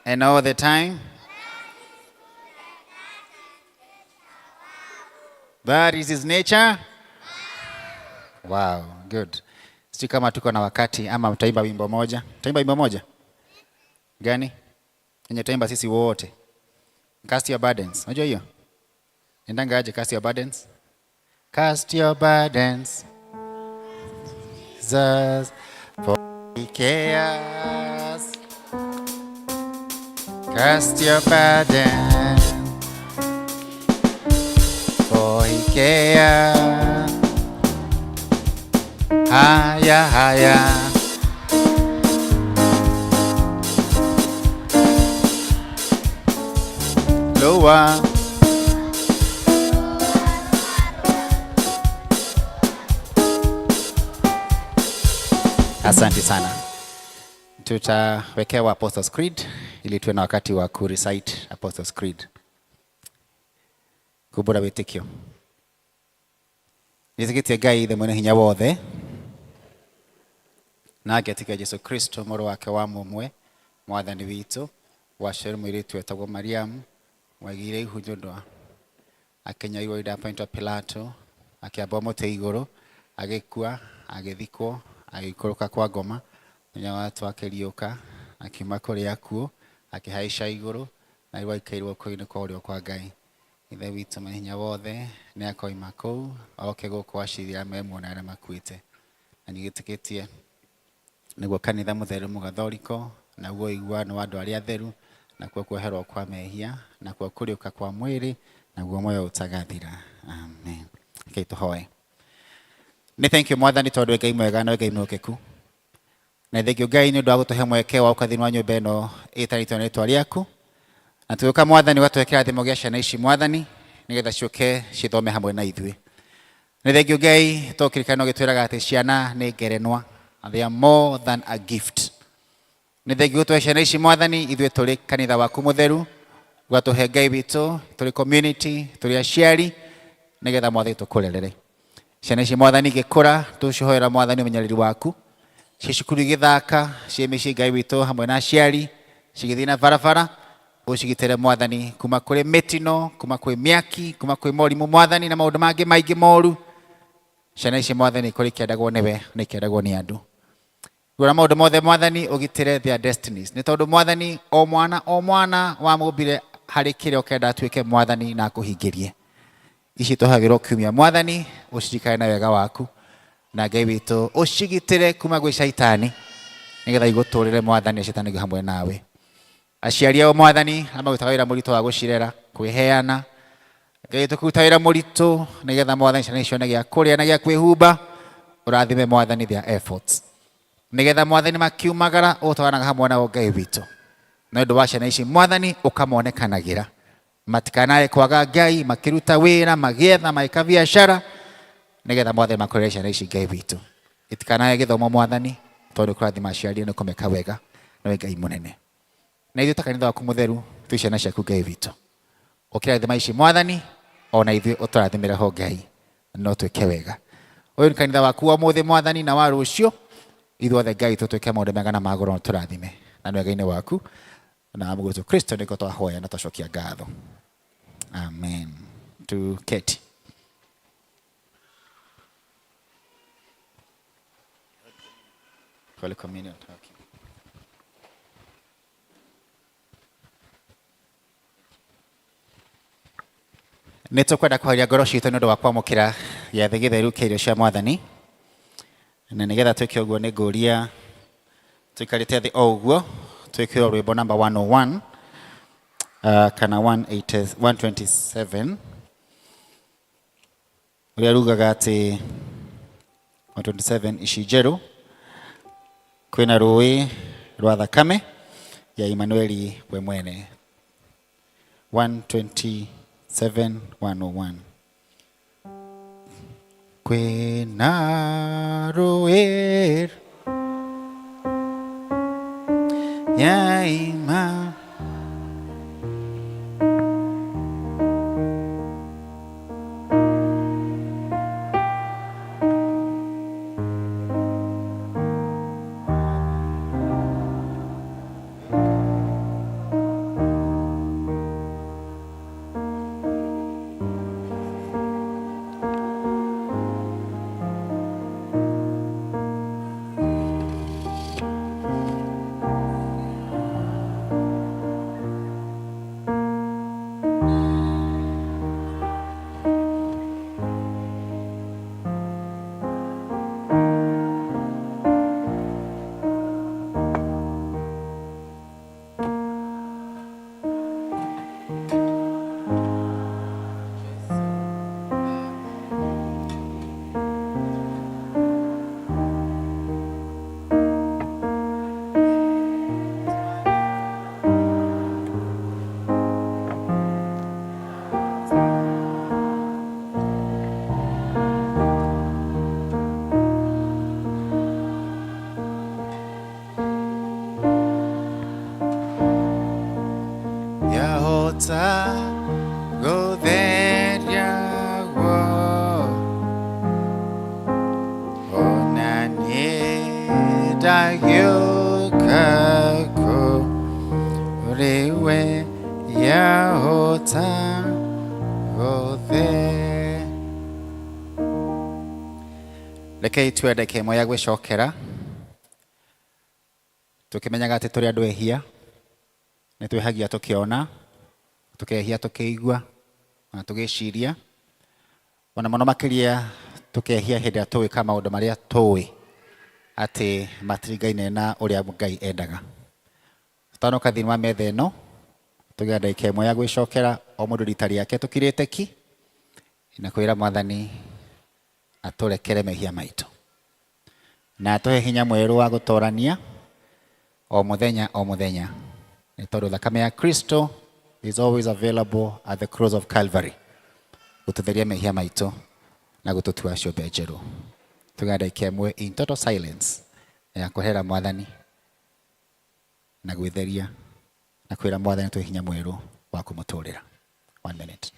and all the time. That is his nature. Wow, good. Sijui kama tuko na wakati ama mtaimba wimbo moja. Mtaimba wimbo moja? Gani? Yenye tutaimba sisi wote. Cast your burdens. Unajua hiyo? Endanga aje cast your burdens? Cast your burdens. Jesus, for he cares. Cast your burdens, for he cares. Haya, haya. Lower. Asante sana. Tutawekewa Apostles Creed ili tuwe na wakati wa kurecite Apostles Creed. Kumbura wĩtĩkio. Nĩtĩkĩtie Ngai ithe mwene hinya wothe na ngetĩkia Jesu Kristo mũrũ wake wa mũmwe mwathani witũ waciarirwo mũirĩtu wetagwo Mariamu wagĩire ihu nĩ ũndũ wa akĩnyarirwo hĩndĩ ya Ponto Pilato akĩambwo mũtĩ igũrũ agĩkua agĩthikwo agĩikũrũka kwa ngoma mũthenya wa gatatũ akĩriũka akiuma kũrĩ akuũ akĩhaica igũrũ na rĩu aikairwo guoko-inĩ kwa ũrĩo kwa Ngai. Ithe witũ mwene hinya wothe nĩ akoima kũu oke gũkũ acirithie arĩa me muoyo na arĩa makuĩte. Na nĩgĩtĩkĩtie nĩguo kanitha mũtheru mũgathoriko naguo ũiguano wa andũ arĩa atheru nakuo kuoherwo kwa mehia nakuo kũriũka kwa mwĩrĩ naguo muoyo ũtagathira. Amen. Rekei tũhoe. Nĩ thank you mwathani tondũ wĩ Ngai mwega na wĩ Ngai mwĩhokeku. Na thank you Ngai nĩ ũndũ wa gũtũhe mweke wa gũka thĩinĩ wa nyũmba ĩno ĩtanĩtio na rĩtwa rĩaku. Na tũgĩũka mwathani ũgatũhe kĩrathimo gĩa ciana ici mwathani nĩgetha ciũke cithome hamwe na ithuĩ. Nĩ thank you Ngai tondũ kĩririkano gĩtwĩraga atĩ ciana nĩ ngerenwa. And they are more than a gift. Nĩ thank you gũtũhe ciana ici mwathani ithuĩ tũrĩ kanitha waku mũtheru ũgatũhe Ngai witũ tũrĩ community tũrĩ aciari nĩgetha mwathani tũkũrerere. Ciana ici mwathani igĩkũra tũcihoera mwathani ũmenyereri waku ciĩ cukuru igĩthaka ciĩ mĩciĩ Ngai witũ hamwe na aciari cigĩthiĩ na barabara ũcigitĩre mwathani kuma kũrĩ mĩtino kuma kwĩ mĩaki kuma kwĩ morimũ mwathani na maũndũ mangĩ maingĩ moru. Ciana ici mwathani ikorwo ikĩendagwo nĩwe na ikĩendagwo nĩ andũ. Rora maũndũ mothe mwathani ũgitĩre their destinies nĩ tondũ mwathani o mwana wamũmbire harĩ kĩrĩa ũkenda atuĩke mwathani na akũhingĩrie. Ici tũhagĩrwo kiumia mwathani ũcirikane na wega waku na Ngai witũ ũcigitĩre kuma gwĩ caitani nĩgetha igũtũrĩre mwathani na caitani hamwe nawe. Aciari ao mwathani arĩa marutaga wĩra mũritũ wa gũcirera kwĩheana Ngai witũ kũruta wĩra mũritũ nĩgetha mwathani ciana ici cione gĩa kũrĩa na gĩa kwĩhumba ũrathime mwathani their efforts nĩgetha mwathani makiumagara ũtwaranaga hamwe nao Ngai witũ na ũndũ wa ciana ici mwathani ũkamonekanagĩra matikanae kwaga Ngai makĩruta wĩra magĩetha magĩka biacara nĩgetha mwathani makũrere ciana ici Ngai witũ itikanae gĩthomo mwathani tondũ kũrathima aciari nĩ kũmeka wega na wĩ Ngai mũnene na ithuĩ ta kanitha waku mũtheru twĩ ciana ciaku Ngai witũ ũkĩrathima ici mwathani ona ithuĩ ũtũrathimĩre ho Ngai no twĩke wega. Ũyũ nĩ kanitha waku wa ũmũthĩ Mwathani na wa rũciũ. Ithuothe Ngai tũtuĩke maũndũ mega na ma goro tũrathime na nĩ wega-inĩ waku na wa Mũgũrũ Kristo nĩguo twahoya na twacokia ngatho. Amen. Tuketi. Holy Communion. Okay. Nĩ tũkwenda kũharia ngoro citũ nĩ ũndũ wa kwamũkĩra gĩathĩ gĩtheru kĩa irio cia Mwathani, na nĩgetha twĩke ũguo nĩ ngũria tũikarĩte thĩ o ũguo twĩkĩrwo rwĩmbo namba 101 kana 180 127 ũrĩa rugaga atĩ 127 ici njerũ kwĩna rũĩ rwa thakame ya Imanueli we mwene. 127 101 kwĩna rũĩ ya Ima Yahota gũtheria guo ona niĩ ndagĩũka kũrĩ we yahota gũthe. Rekei tuoe ndagĩka ĩmwe ya gwĩcokera tũkĩmenyaga atĩ tũrĩ andũ ehia, nĩ twĩhagia tũkĩona, tũkehia tũkĩigua, ona tũgĩciria, ona mũno makĩria tũkehia hĩndĩ ĩrĩa tũgwĩka maũndũ marĩa tũĩ atĩ matiringaine na ũrĩa Ngai endaga. Tũtanoka thĩinĩ wa metha ĩno tũgĩa ndagĩka ĩmwe ya gwĩcokera o mũndũ rita rĩake tũkirĩte ki na kwĩra Mwathani atũrekere mehia maitũ na atũhe hinya mwerũ wa gũtorania o mũthenya o mũthenya, nĩ tondũ thakame ya Kristo is always available at the cross of Calvary gũtũtheria mehia maitũ na gũtũtua ciũmbe njerũ. Tũgĩa ndagĩka ĩmwe in total silence ya kũhera Mwathani na gwĩtheria na kwĩra Mwathani atũhe hinya mwerũ wa kũmũtũrĩra. 1 minute.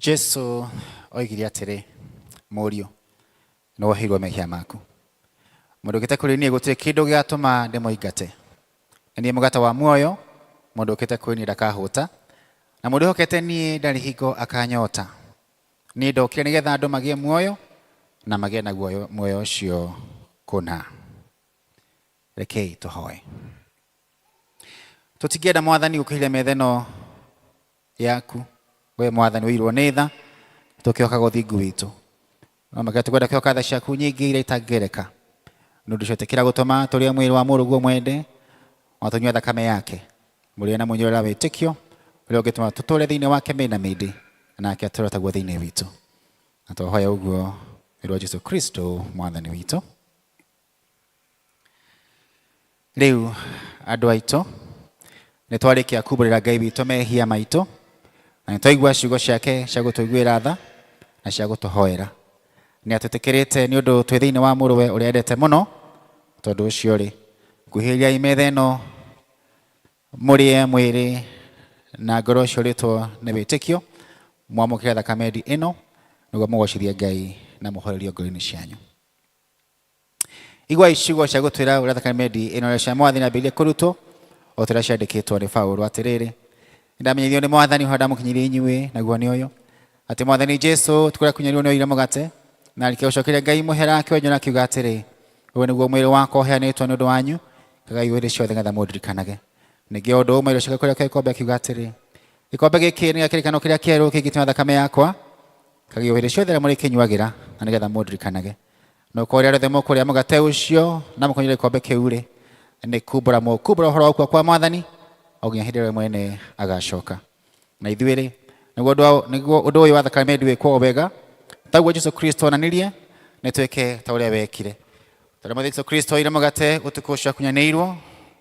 Jesu oigire atĩrĩ, mũriũ nĩ woheirwo mehia maku. Mũndũ ũkĩte kũrĩ niĩ gũtirĩ kĩndũ gĩgatũma ndĩmũingate. Na niĩ mũgate wa muoyo, mũndũ ũkĩte kũrĩ niĩ ndakahũta, na mũndũ wĩhokete niĩ ndarĩ hingo akanyota. Niĩ ndokire nĩgetha andũ magĩe muoyo na magĩe naguo muoyo ũcio kũna. Rekei tũhoe. Tũtingĩenda Mwathani gũkĩria metha ĩno yaku, we Mwathani ũirwo nĩ tha, tũkĩhokaga ũthingu witũ. No makĩria tũkwenda kwĩhoka tha ciaku nyingĩ iria itangĩgereka. Nĩ ũndũ ũcio ĩtĩkĩra gũtũma tũrĩe mwĩrĩ wa mũrũguo mwende, ona tũnyue thakame yake. Mũrĩe na mũnyuĩre wĩtĩkio, Ũrĩa ũngĩtũma tũtũũre thĩinĩ wake mĩndĩ na mĩndĩ, nake atũũre taguo thĩinĩ witũ. Na twahoya ũguo nĩ ũndũ wa Jesu Kristo mwathani witũ. Rĩu andũ aitũ nĩ twarĩkia kumbũrĩra Ngai witũ mehia maitũ, na nĩ twaigua ciugo ciake cia gũtũiguĩra tha na cia gũtũhoera. Nĩ atwĩtĩkĩrĩte nĩ ũndũ twĩ thĩinĩ wa mũrũwe ũrĩa endete mũno. Tondũ ũcio rĩ, kuhĩrĩriai metha ĩno mũrĩe mwĩrĩ na ngoro ũciũrĩtwo nĩ wĩtĩkio, mwamũkĩre thakame ĩno nĩguo mũgocithie Ngai na mũhorerio ngoro-inĩ cianyu. Iguai ciugo cia gũtwĩra ũrĩa thakame ĩno ĩrĩa cia mwathani yambĩrĩirie kũrutwo o ta ũrĩa ciandĩkĩtwo nĩ Paũlũ atĩrĩrĩ, nĩndamenyithirio nĩ mwathani ũrĩa ndamũkinyirie inyuĩ, naguo nĩ ũyũ, atĩ mwathani Jesũ ũtukũ ũrĩa akunyanĩirwo nĩoire mũgate, na arĩkia gũcokeria Ngai mũhera akĩwenyũra akiuga atĩrĩ, ũyũ nĩguo mwĩrĩ wakwa ũheanĩtwo nĩ ũndũ wanyu, kagai hĩndĩ ciothe nĩgetha mũndirikanage. Ningĩ o ũndũ ũmwe agĩcoka kũrĩa gĩkombe akiuga atĩrĩ, gĩkombe gĩkĩ nĩ gĩa kĩrĩkanĩro kĩrĩa kĩerũ kĩingĩtio na thakame yakwa, kagai hĩndĩ ciothe rĩrĩa mũrĩkĩnyuagĩra, na nĩgetha mũndirikanage. No korwo rĩrĩa rĩothe mũkũrĩa mũgate ũcio na mũkanyuĩra gĩkombe kĩu rĩ, nĩ kumbũra mũkumbũra ũhoro wa gũkua kwa mwathani o nginya hĩndĩ ĩrĩa we mwene agacoka. Na ithuĩ rĩ, nĩguo ũndũ ũyũ wa thakame wĩkwo o wega, taguo Jesu Kristo onanirie, nĩ twĩke ta ũrĩa wekire. Tondũ mwathani Jesu Kristo oire mũgate ũtukũ ũcio akunyanĩirwo,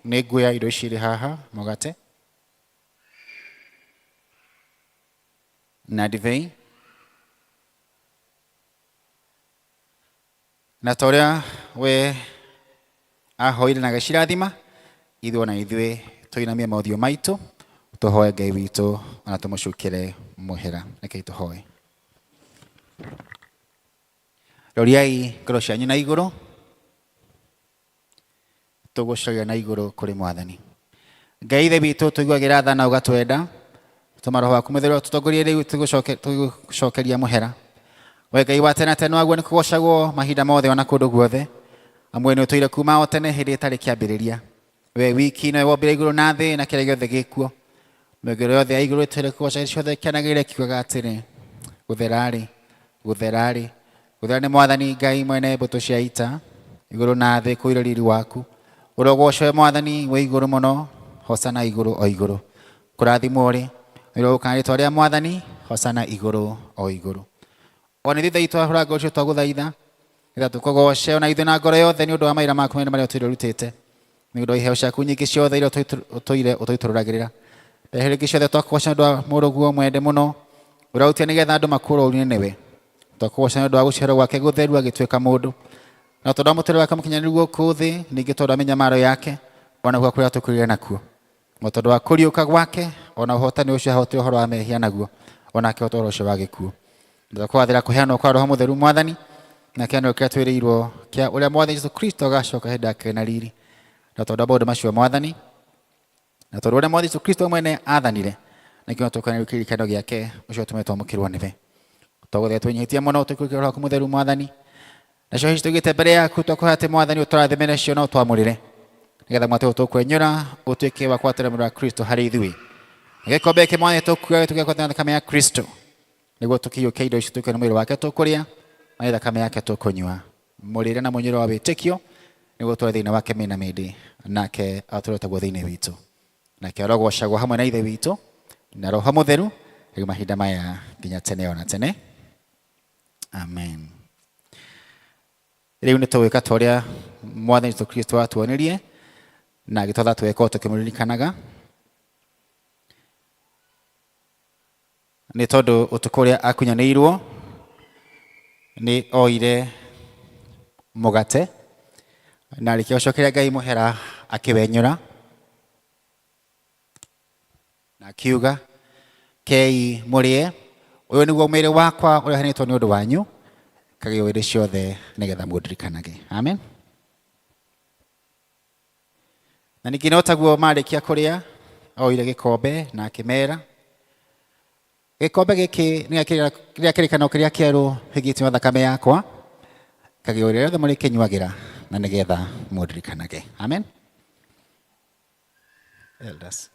nĩ nguoya indo ici irĩ haha, mũgate na ndibei, na ta ũrĩa we ahoire na agĩcirathima, ithuĩ ona ithuĩ tũinamie mothiũ maitũ, tũhoe Ngai witũ ona tũmũcukĩre mũhera. Rekei tũhoe. Roriai ngoro cianyu na igũrũ, tũgũcoria na igũrũ kũrĩ mwathani. Ngai ithe witũ, tũiguagĩra tha na ũgatwenda, tũma roho waku mũtheru atũtongorie rĩu tũgũcokeria mũhera. We Ngai wa tene na tene, waguo nĩ kũgocagwo mahinda mothe ona kũndũ guothe. Amwe nĩ ũtũire kuma o tene hĩndĩ ĩtarĩ kĩambĩrĩria. We wiki nowe wombire igũrũ na thĩ na kĩrĩa gĩothe gĩkuo. Mĩũngĩro yothe ya igũrũ ĩtũire kũgoca ciothe kĩanagĩrĩra kiugaga atĩrĩ, gũthera-rĩ, gũthera-rĩ, gũthera nĩ mwathani Ngai mwene mbũtũ cia ita, igũrũ na thĩ kũiyũra riri waku. Ũrogocwo mwathani wĩ igũrũ mũno, hosana igũrũ o igũrũ. Kũrathimwo rĩ, nĩ ũrĩa ũgũka na rĩĩtwa rĩa mwathani, hosana igũrũ o igũrũ. Ona ithuĩ ithe twahũra ngoro cio twagũthaitha, nĩgetha tũkũgoce ona ithuĩ na ngoro yothe nĩ ũndũ wa mawĩra maku manene marĩa ũtũire ũrutĩte, nĩ ũndũ wa iheo ciaku nyingĩ ciothe iria ũtũire ũtũitũrũragĩrĩra. Mbere hĩndĩ ciothe twakũgoca nĩ ũndũ wa mũrũguo mwende mũno, ũrĩa ũrutire nĩgetha andũ makũũrwo ũũru-inĩ nĩwe. Twakũgoca nĩ ũndũ wa gũciarwo gwake gũtheru agĩtuĩka mũndũ, na tondũ wa mũtũũrĩre wake mũkinyanĩru gũkũ thĩ, ningĩ tondũ wa mĩnyamaro yake, ona gũkua kũrĩa tũkũrire nakuo. Na tondũ wa kũriũka gwake, ona ũhotani ũcio ahotire ũhoro wa mehia naguo, ona akĩhota ũhoro ũcio wa gĩkuũ. Twakwathĩra kũheanwo kwa Roho Mũtheru mwathani, na kĩanĩrĩro kĩrĩa twĩrĩirwo kĩa ũrĩa mwathani Jesu Kristo agacoka hĩndĩ yake na riri. Na tondũ wa maũndũ macio mwathani, na tondũ ũrĩa mwathani Jesu Kristo mwene aathanire, nĩkĩo tũkanĩrĩu kĩririkano gĩake ũcio ũtũmĩte twamũkĩrwo nĩwe. Twagũthaitha twĩnyihĩtie mũno tũikũrũkie Roho waku Mũtheru mwathani, nacio ici tũigĩte mbere yaku twakũhoya atĩ mwathani ũtũrathime nacio na ũtwamũrĩre, nĩgetha mwatĩ ũyũ tũkwenyũra ũtuĩke wa kwatĩra mwĩrĩ wa Kristo harĩ ithuĩ. Na gĩkombe gĩkĩ mwathani tũkuoya gĩtuĩke gĩa kwatĩra thakame ya Kristo, nĩguo tũkĩiyũkie indo ici tũtuĩke nĩ mwĩrĩ wake tũkũrĩa na nĩ thakame yake tũkũnyua. Mũrĩre na mũnyuĩre wa wĩtĩkio, nĩguo tũre thĩinĩ wake mĩndĩ na mĩndĩ, nake atũre taguo thĩinĩ witũ. Nake arogocagwo hamwe na Ithe witũ na Roho Mũtheru rĩu mahinda maya nginya tene ona tene. Amen. Rĩu nĩ tũgwĩka ta ũrĩa mwathani Jesu Kristo atuonirie na agĩtwatha twĩke o tũkĩmũririkanaga, nĩ tondũ ũtukũ ũrĩa akunyanĩirwo nĩ oire mũgate na arĩkia gũcokeria Ngai mũhera akĩwenyũra na akiuga, kei mũrĩe, ũyũ nĩguo mwĩrĩ wakwa ũrĩa ũheanĩtwo nĩ ũndũ wanyu, kagĩo hĩndĩ ciothe nĩgetha mũndirikanage. Amen. Na ningĩ no taguo marĩkia kũrĩa, oire gĩkombe na akĩmera, gĩkombe gĩkĩ nĩ gĩa kĩrĩkanĩro kĩrĩa kĩerũ kĩigĩtwo na thakame yakwa, kagĩo rĩrĩa rĩothe mũrĩkĩnyuagĩra na nĩgetha mũndirikanage. Amen. Elders.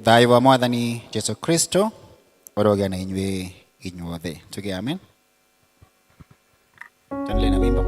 Thayũ wa Mwathani Jesu Kristo ũrogĩa na inyuĩ inyuothe. Tuge amen. Tuendelee na wimbo.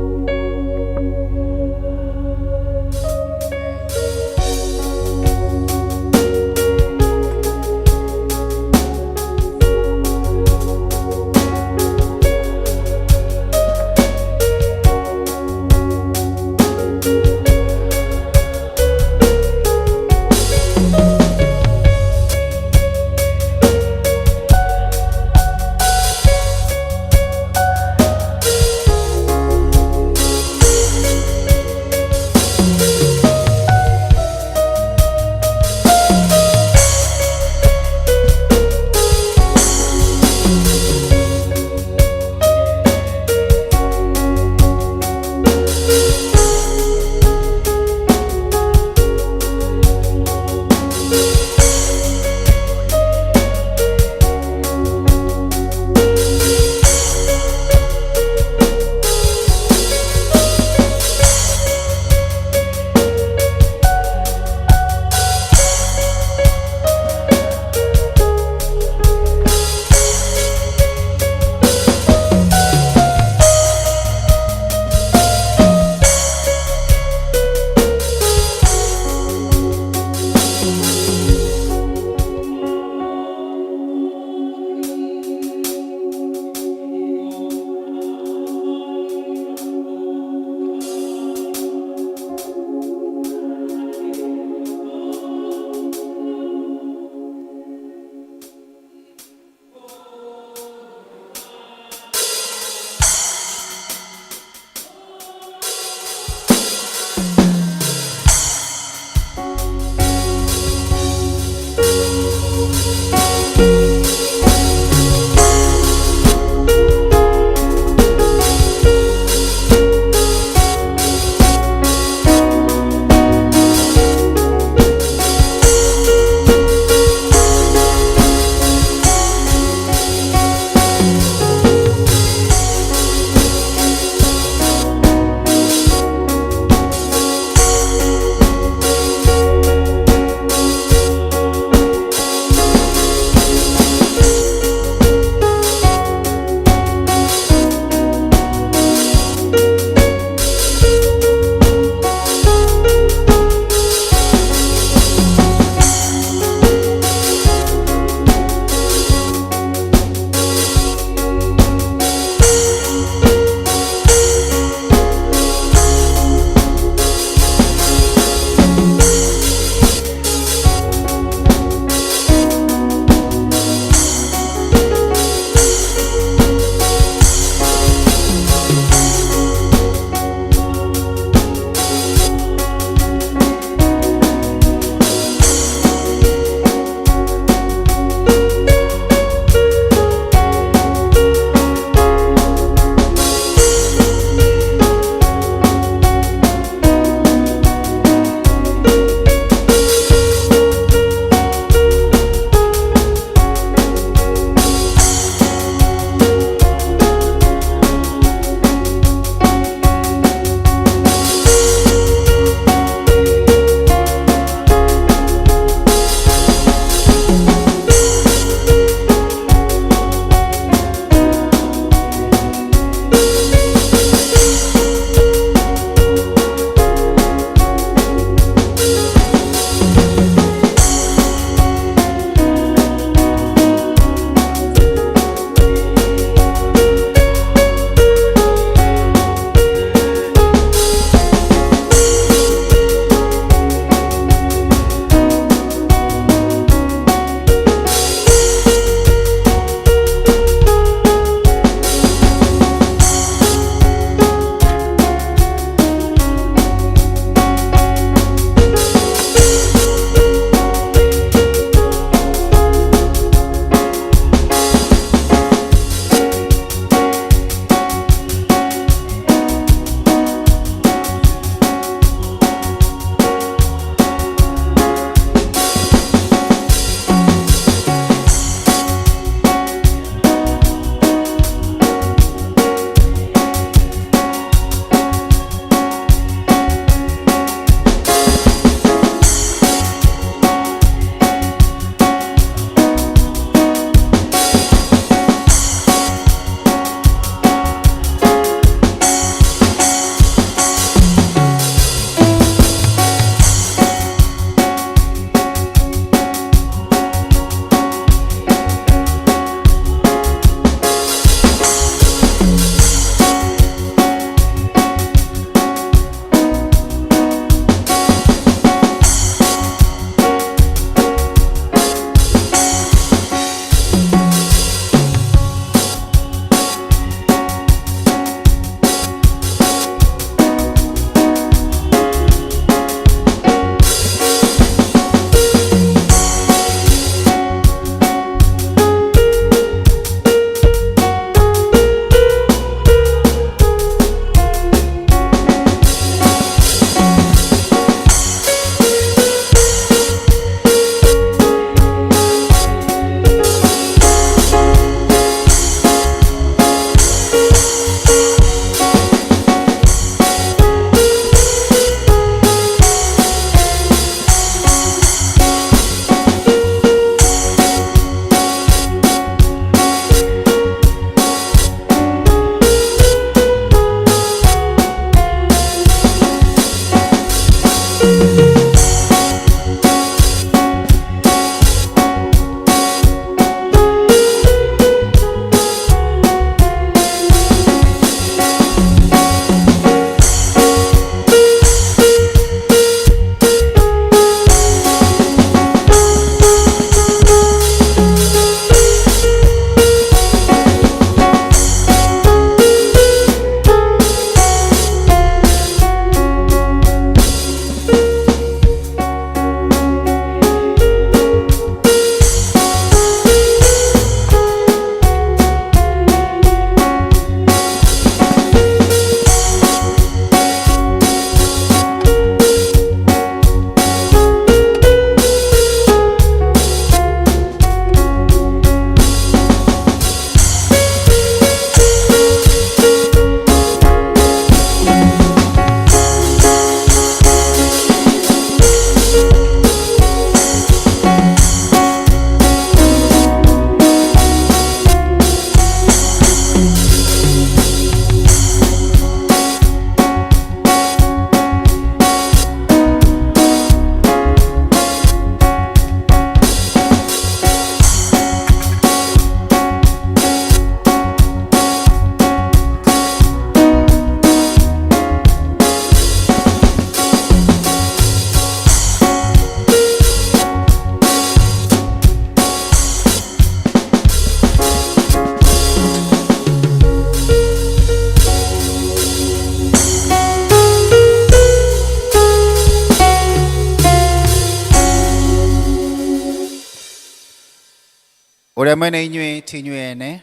Ũrĩa mwene inyuĩ ti inyuĩ ene,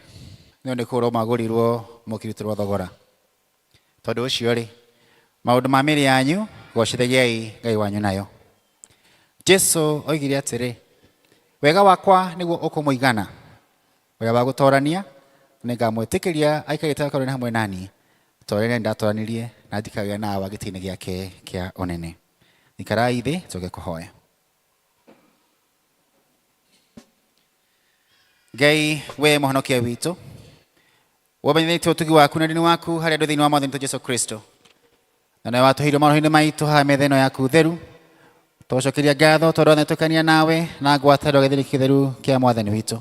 no nĩ kũgũrwo mwagũrirwo mũkĩrutĩrwo thogora. Tondũ ũcio rĩ, maũndũ ma mĩĩrĩ yanyu gocithagiai Ngai wanyu nayo. Jesu oigire atĩrĩ, wega wakwa nĩguo ũkũmũigana, ũrĩa wa gũtorania nĩngamwĩtĩkĩria aikarĩte hekarũ-inĩ hamwe na niĩ, ta ũrĩa niĩ ndatoranirie na njikagĩra na Awa gĩtĩ-inĩ gĩake kĩa ũnene. Ikarai thĩ tũge kũhoya. Ngai we mũhonokia witũ, wamenyithĩtie ũtugi waku na ndini waku harĩ andũ thĩinĩ wa mwathani witũ Jesu Kristo, na nawe watũheire maroho-inĩ maitũ haha metha ĩno yaku theru. Tũgũcokeria ngatho tondũ wanetũkania nawe na ngwatanĩro gĩthĩri kĩtheru kĩa mwathani witũ.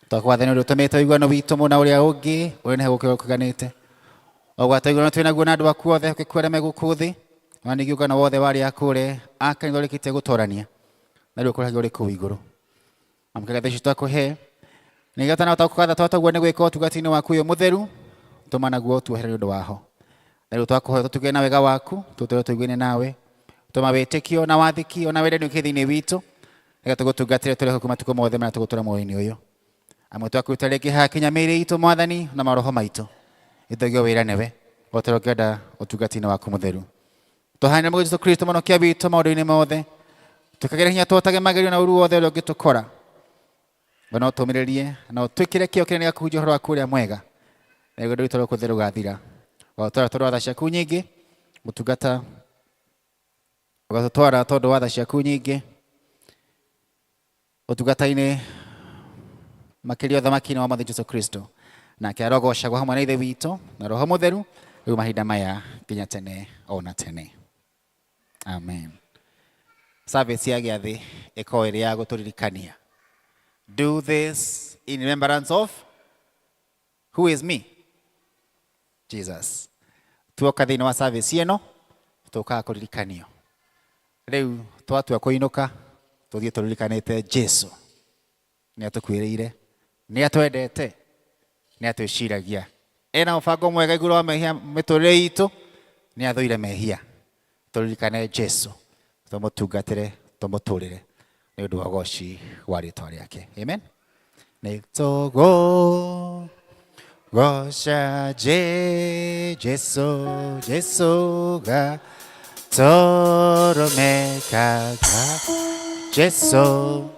Twakwathani ũrĩa ũtũmĩte ũiguano witũ mũna ũrĩa ũngĩ ũrĩa nĩ gũkĩra ũkĩganĩte. Ogwata ũiguano twĩ naguo na andũ aku othe ũkĩkua arĩa me gũkũ thĩ, ona ningĩ ũngano wothe wa arĩa akũre a kanitha ũrĩkĩtie gũtorania na rĩu ũkũragio ũrĩ kũu igũrũ. Amũkĩra tha ici twakũhe nĩgetha na ũtakũgatha twataguo nĩ gwĩka ũtungata-inĩ waku ũyũ mũtheru, tũma naguo tuohere nĩ ũndũ waho. Na rĩu twakũhoya tũtuge na wega waku, tũtũre tũiguaine nawe, tũma wĩtĩkio na wathĩki ona wendani ũkĩe thĩinĩ witũ, nĩgetha tũgũtungatĩre tũrĩ hoku matukũ mothe marĩa tũgũtũra muoyo-inĩ ũyũ. Amwe twakũruta rĩngĩ haha kinya mĩĩrĩ itũ mwathani na maroho maitũ, ithogio wĩra nĩwe o ta ũrĩa ũngĩenda ũtungata-inĩ waku mũtheru. Tũhaanĩre mũgũ Jesũ Kristo mũhonokia witũ maũndũ-inĩ mothe, tũkagĩra hinya tũhotage magerio na ũru wothe ũrĩa ũngĩtũkora. We no tũũmĩrĩrie na ũtwĩkĩre kĩyo kĩnene gĩa kũhunjia ũhoro waku ũrĩa mwega, na rũgendo rwitũ rwa gũkũ thĩ rũgathira. Ũgatũtwara tondũ wa tha ciaku nyingĩ, ũtungata ũgatũtwara tondũ wa tha ciaku nyingĩ, ũtungata-inĩ makĩria ũthamaki-inĩ wa Mwathani Jesũ Kristo, nake arogocagwo hamwe na Ithe witũ na Roho Mũtheru rĩu mahinda maya nginya tene o na tene. Amen. Service ya gĩathĩ ĩkorwo ĩrĩ ya gũtũririkania. Do this in remembrance of who is me? Jesus. Tuoka thĩinĩ wa service ĩno tũkaga kũririkanio. Rĩu twatua kũinũka tũthiĩ tũririkanĩte Jesu. Nĩ atũkuĩrĩire, nĩ atwendete, nĩ atwĩciragia. Ena mũbango mwega igũrũ wa mehia mĩtũrĩre itũ, nĩ athũire mehia. Tũririkane Jesu, tũmũtungatĩre, tũmũtũrĩre nĩ ũndũ wa ũgoci wa rĩtwa rĩake. Amen. Nĩ tũgũgoca Jesu, Jesu gatũrũme-ka Jesu.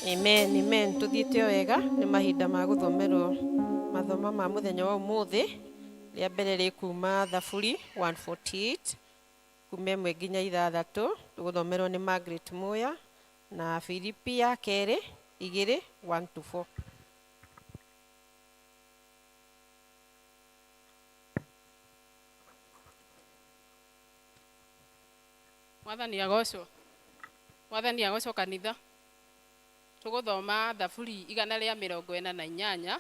Amen, amen. Tuthiĩte o wega nĩ mahinda ma gũthomerwo mathomo ma mũthenya wa ũmũthĩ. Rĩa mbere rĩ kuma Thaburi 148 kuma 1 nginya 6, tũgũthomerwo nĩ Margaret Muya, na Filipi ya kerĩ 2 1 to 4. Mwathani agocwo. Mwathani agocwo kanitha. Tũgũthoma Thaburi 148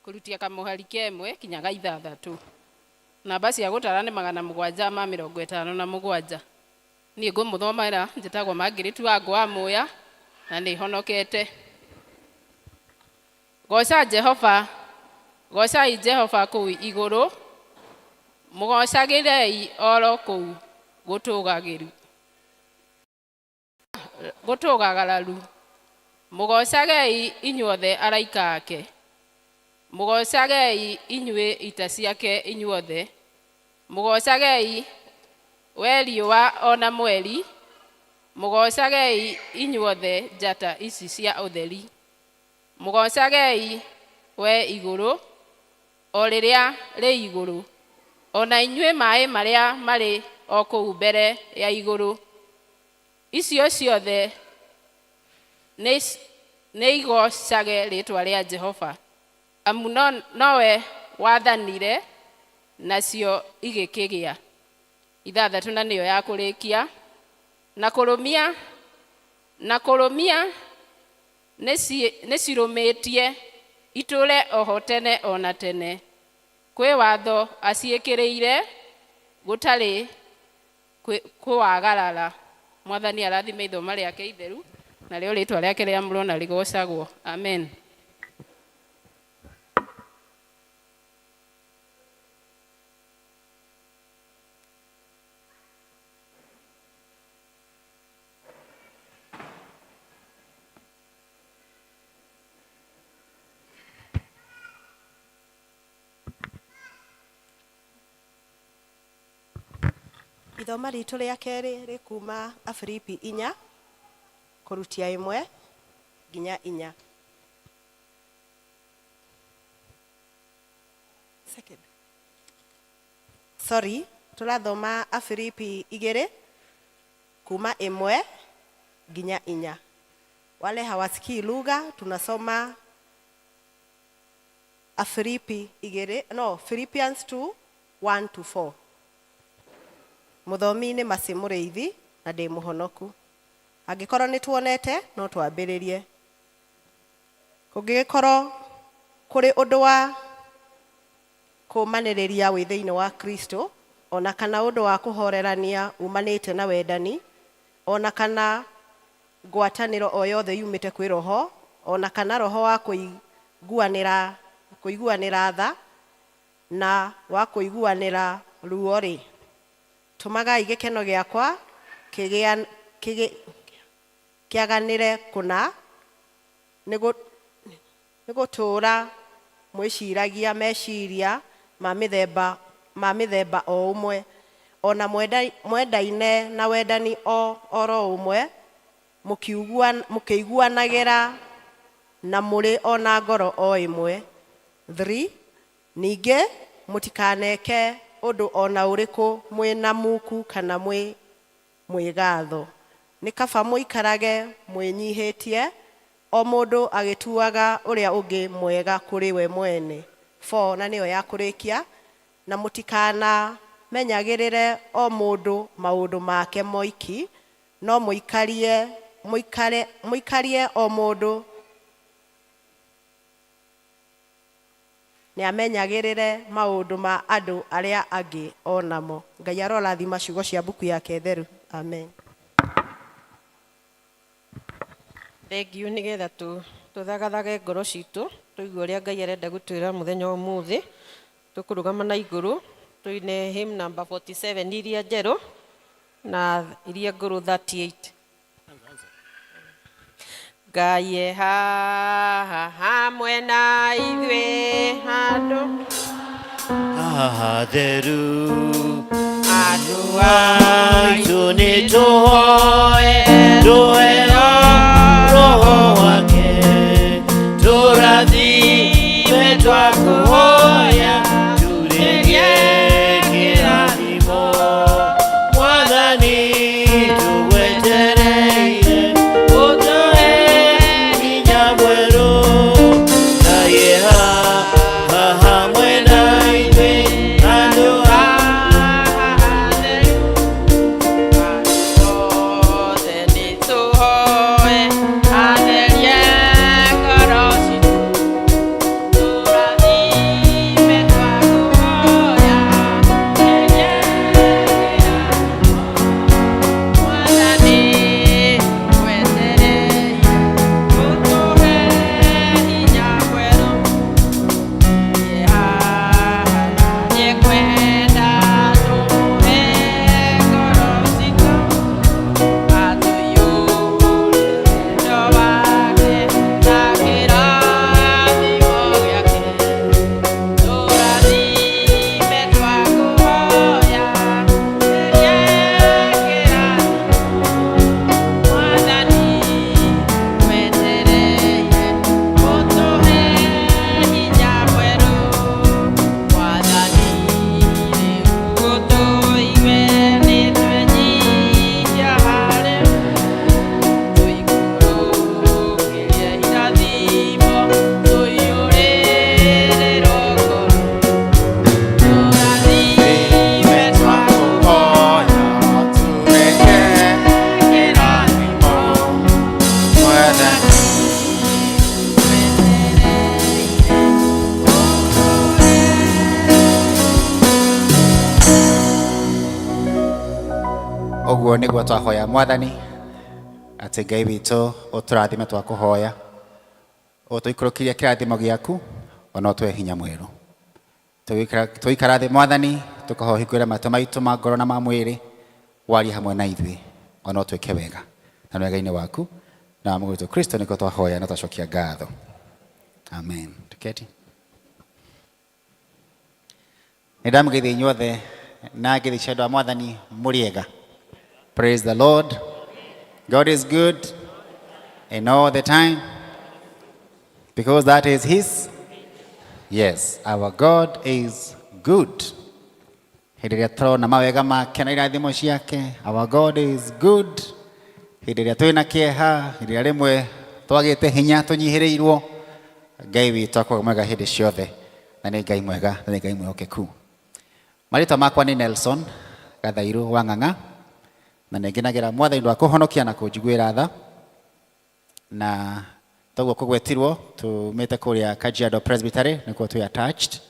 kũrutia kamũhari kemwe kinya ga 6. Namba cia gũtara nĩ 757. Niĩ ngũmũthomera njĩtagwo Margaret Wangũ wa Muya na nĩ honokete. Goca Jehova, gocai Jehova kũu igũrũ, mũgocagĩrei oro kũu gũtũũgagĩru. Gũtũũgagararu. Mũgocagei inyuothe araika ake. Mũgocagei inyuĩ ita ciake inyuothe. Mũgocagei we riũa ona mweri. Mũgocagei inyuothe njata ici cia ũtheri. Mũgocagei we igũrũ, o rĩrĩa rĩ igũrũ, ona inyuĩ maĩ marĩa marĩ o kũu mbere ya igũrũ. Icio ciothe nĩ igocage rĩĩtwa rĩa Jehova, amu nowe wathanire nacio igĩkĩgĩa. 6 na nĩyo ya kũrĩkia. Na kũrũmia, na kũrũmia nĩcirũmĩtie itũre oho tene ona tene. Kwĩ watho aciĩkĩrĩire gũtarĩ kũwagarara. Mwathani arathime ithoma rĩake itheru, narĩo rĩtwa rĩake rĩamũrwo na rĩgocagwo. Amen. Ithoma ritũ rĩa kerĩ rĩkuma Afilipi 4 kũrutia 1 nginya 4. Second. Sorry, tũrathoma Afilipi 2 kuma 1 nginya 4. Wale hawasikii lugha, tunasoma Afilipi 2, no, Philippians 2 1 to 4. Mũthomi nĩ Macĩ Mũrĩithi na ndĩ mũhonoku. Angĩkorwo nĩ tuonete, no twambĩrĩrie. Kũngĩgĩkorwo kũrĩ ũndũ wa kũũmanĩrĩria wĩ thĩinĩ wa Kristo, ona kana ũndũ wa kũhorerania umanĩte na wendani, ona kana ngwatanĩro o yothe yumĩte kwĩ roho, ona kana roho wa kũiguanĩra tha na wa kũiguanĩra ruo-rĩ, tũmagai gĩkeno gĩakwa kĩaganĩre kũna nĩ gũtũũra mwĩciragia meciria ma mĩthemba o ũmwe, ona mwendaine na wendani o oro ũmwe, mũkĩiguanagĩra na mũrĩ o na ngoro o ĩmwe. 3. Ningĩ mũtikaneke ũndũ o na ũrĩkũ mwĩ na muku kana mwĩ mwĩgatho, nĩ kaba mũikarage mwĩnyihĩtie, o mũndũ agĩtuaga ũrĩa ũngĩ mwega kũrĩ we mwene. 4. Na nĩyo ya kũrĩkia, na mũtikanamenyagĩrĩre o mũndũ maũndũ make moiki, no mũikarie o mũndũ nĩ amenyagĩrĩre maũndũ ma andũ arĩa angĩ o namo. Ngai arorathima ciugo cia mbuku yake theru. Amen. Thengiũ. Nĩgetha tũthagathage ngoro citũ tũigue ũrĩa Ngai arenda gũtwĩra mũthenya wa ũmũthĩ, tũkũrũgama na igũrũ tũine hymn number 47 iria njerũ na iria ngũrũ 38. Ngai e haha hamwe na ithuĩ handũ hatheru. Andũ aitũ nĩ tũhoe tũheo roho wake, tũrathime twakũhoya, tũrĩrie kĩrathimo. Mwathani, tũgwetereire ũtũhe hinya mwerũ. Ngai e haha hamwe na ithuĩ andũ othe nĩ tũhoe atherie ngoro citũ, tũrathime twakũhoya, tũrĩrie. Mwathani, twetereire ũtũhe hinya mwerũ. Nĩkwenda tũmũhe ngoro citũ, atũiyũrie wendo wake na kĩrathimo gĩake. Tũrathime twakũhoya, tũrĩrie kĩrathimo. Mwathani, twetereire ũtũhe hinya mwerũ. Mwathani, rĩu ũtũigue, nĩ twenyihia harĩ tũikũrũkĩrie irathimo, tũiyũrĩrĩrwo ngoro. Tũrathime twakũhoya, tũreke kĩrathimo. Mwathani, twetereire ũtũhe. Ũguo nĩguo twahoya Mwathani atĩ Ngai witũ ũtũrathime twakũhoya, ũtũikũrũkirie kĩrathimo gĩaku, ona ũtũhe hinya mwerũ. Tũikara thĩ, Mwathani, tũkahoya ũhingũre matũ maitũ ma ngoro na ma mwĩrĩ, warie hamwe na ithuĩ, ona ũtwĩke wega na wega-inĩ waku na wa Mũgũri witũ Kristo nĩkuo twahoya na twacokia ngatho. Amen. Tuketi. Nĩ ndamũgeithia inyuothe. Na ngeithi cia andũ a Mwathani mũrĩega. Praise the Lord. God is good and all the time, because that is his. Yes, our God is good. Hĩndĩ ĩrĩa tũrona mawega make na irathimo ciake, our God is good. Hĩndĩ ĩrĩa twĩna kĩeha, hĩndĩ ĩrĩa rĩmwe twagĩte hinya, tũnyihĩrĩirwo, Ngai witũ akoragwo mwega hĩndĩ ciothe, na nĩ Ngai mwega, na nĩ Ngai mwĩhokeku. Marĩtwa makwa nĩ Nelson Gathairu wa Ng'ang'a, na nĩ ngenagĩra Mwathani wa kũhonokia na kũnjiguĩra tha. Na toguo kũgwetirwo, tumĩte kũrĩa Kajiado Presbytery, nĩkuo twĩ attached.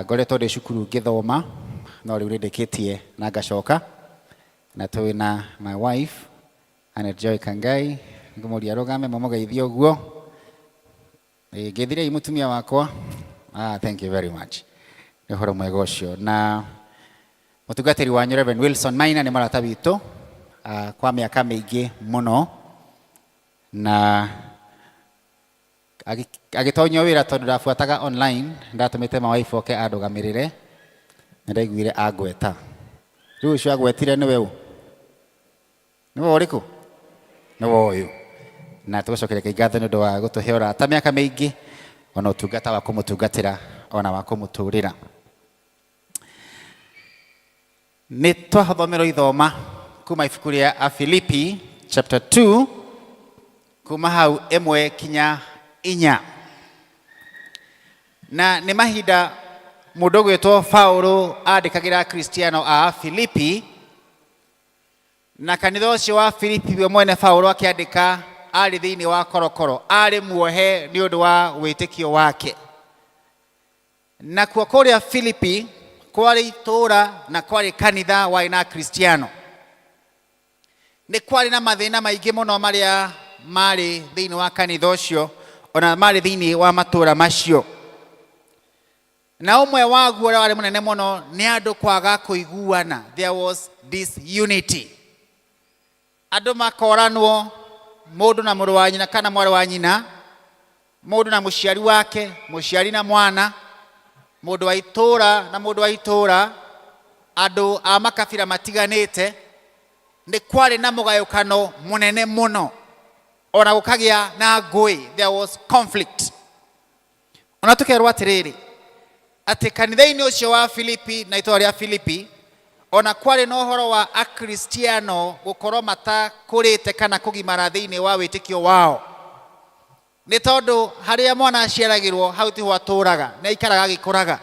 Ngoretwo ndĩ cukuru ngĩthoma, no rĩu nĩndĩkĩtie na ngacoka, na twĩ na my wife Annette Joy Kangai. Ngũmũria arũgame mũmũgeithie ũguo. Ngeithirei mũtumia wakwa. Thank you very much. Nĩ ũhoro mwega ũcio. Na mũtungatĩri wanyu Reverend Wilson Maina nĩ mũrata witũ kwa mĩaka mĩingĩ mũno, na agĩtonyio wĩra tondũ ndabuataga online, ndatũmĩte my wife oke andũgamĩrĩre, na ndaiguire angweta. Rĩu ũcio agwetire nĩwe ũ? Nĩwe ũrĩkũ? Nĩwe ũyũ. Na tũgũcokeria Ngai ngatho nĩ ũndũ wa gũtũhe ũrata mĩaka mĩingĩ, ona ũtungata wa kũmũtungatĩra, ona wa kũmũtũrĩra. Nĩ twathomerwo ithoma kuma ibuku rĩa Afilipi chapter 2, kuma hau 1 kinya 4. Na nĩ mahinda mũndũ ũgwĩtwo Paulo andĩkagĩra Akristiano a Filipi, na kanitha ũcio wa Filipi we mwene Paulo akĩandĩka arĩ thĩinĩ wa korokoro, arĩ muohe nĩ ũndũ wa wĩtĩkio wake. Nakuo kũrĩa Filipi kwarĩ itũũra na kwarĩ kanitha warĩ na Akristiano. Nĩ kwarĩ na mathĩna maingĩ mũno marĩa marĩ thĩinĩ wa kanitha ũcio, ona marĩ thĩinĩ wa matũũra macio. Na ũmwe waguo ũrĩa warĩ mũnene mũno nĩ andũ kwaga kũiguana. There was disunity. Andũ makoranwo, mũndũ na mũrũ wa nyina kana mwarĩ wa nyina, mũndũ na mũciari wake, mũciari na mwana, mũndũ wa itũũra na mũndũ wa itũũra, andũ a makabira matiganĩte. Nĩ kwarĩ na mũgayũkano mũnene mũno, ona gũkagĩa na ngũĩ. There was conflict. Ona tũkerwo atĩrĩrĩ, atĩ kanitha-inĩ ũcio wa Filipi na itũũra rĩa Filipi, ona kwarĩ na ũhoro wa Akristiano gũkorwo matakũrĩte kana kũgimara thĩinĩ wa wĩtĩkio wao, nĩ tondũ harĩa mwana aciaragĩrwo hau tiho atũraga, nĩ aikaraga agĩkũraga.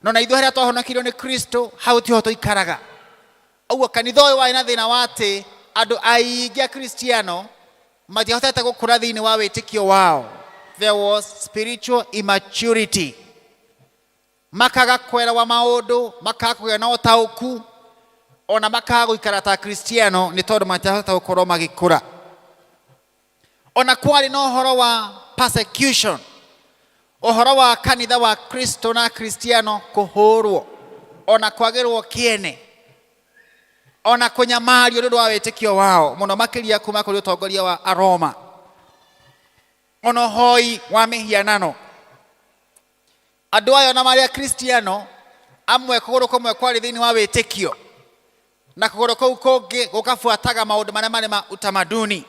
No na ithuĩ harĩa twahonokirio nĩ Kristo, hau tiho tũikaraga. Ũguo kanitha ũyũ warĩ na thĩna wa atĩ andũ aingĩ Akristiano matiahotete gũkũra thĩinĩ wa wĩtĩkio wao. There was spiritual immaturity. Makaga kwerawa maũndũ, makaga kũgĩa na ũtaũku, ona makaga gũikara ta Akristiano, nĩ tondũ matiahota gũkorwo magĩkũra. Ona kwarĩ na ũhoro wa persecution, ũhoro wa kanitha wa Kristo na Akristiano kũhũrwo, ona kwagĩrwo kĩene, ona kũnyamario nĩ ũndũ wa wĩtĩkio wao, mũno makĩria kuma kũrĩ ũtongoria wa Aroma. Ona ũhoi wa mĩhianano. Andũ aya ona marĩ Akristiano amwe, kũgũrũ kũmwe kwarĩ thĩinĩ wa wĩtĩkio na kũgũrũ kũu kũngĩ gũkabuataga maũndũ marĩa marĩ ma utamaduni.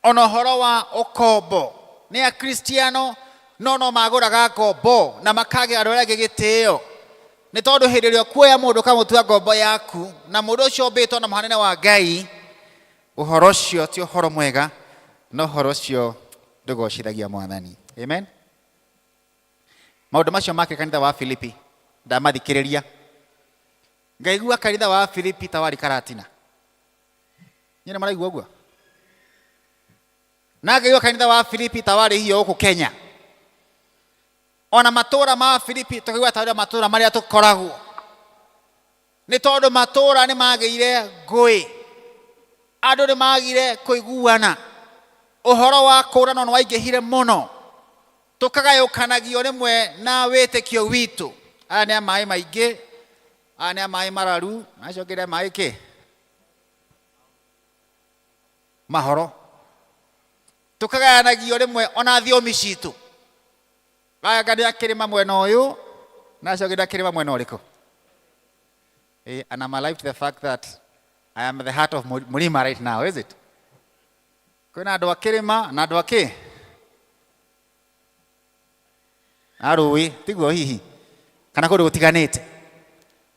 Ona ũhoro wa ũkombo, nĩ Akristiano no no magũraga ngombo na makagĩa andũ arĩa angĩ gĩtĩo, nĩ tondũ hĩndĩ ĩrĩa ũkuoya mũndũ ũkamũtua ngombo yaku, na mũndũ ũcio ũmbĩtwo na mũhanĩre wa Ngai, ũhoro ũcio ti ũhoro mwega, na ũhoro ũcio ndũgocithagia Mwathani. Amen. Maũndũ macio make kanitha wa Filipi, ndamathikĩrĩria ngaigua kanitha wa Filipi ta warĩ Karatina. Nyine maraigua ũguo, na ngaigua kanitha wa Filipi ta warĩ hiyo gũkũ Kenya. Ona matũũra ma Filipi tũkaigua ta ũrĩa matũũra marĩa tũkoragwo, nĩ tondũ matũũra nĩ magĩire ngũĩ, andũ nĩ magire kũiguana, ũhoro wa kũũranwo nĩ waingĩhire mũno, tũkagayũkanagio rĩmwe na wĩtĩkio witũ. Aya nĩ a maĩ maingĩ, aya nĩ a maĩ mararu, na acio angĩ nĩ a maĩ kĩ mahoro. Tũkagayanagio rĩmwe ona thiomi citũ. Aya nĩ a kĩrĩma mwena ũyũ, Na acio angĩ kĩrĩma mwena ũrĩkũ? And I'm alive to the fact that I am at the heart of Murima right now, is it? Kwĩna andũ a kĩrĩma na andũ a kĩ? A rũĩ, tiguo hihi? Kana kũndũ gũtiganĩte.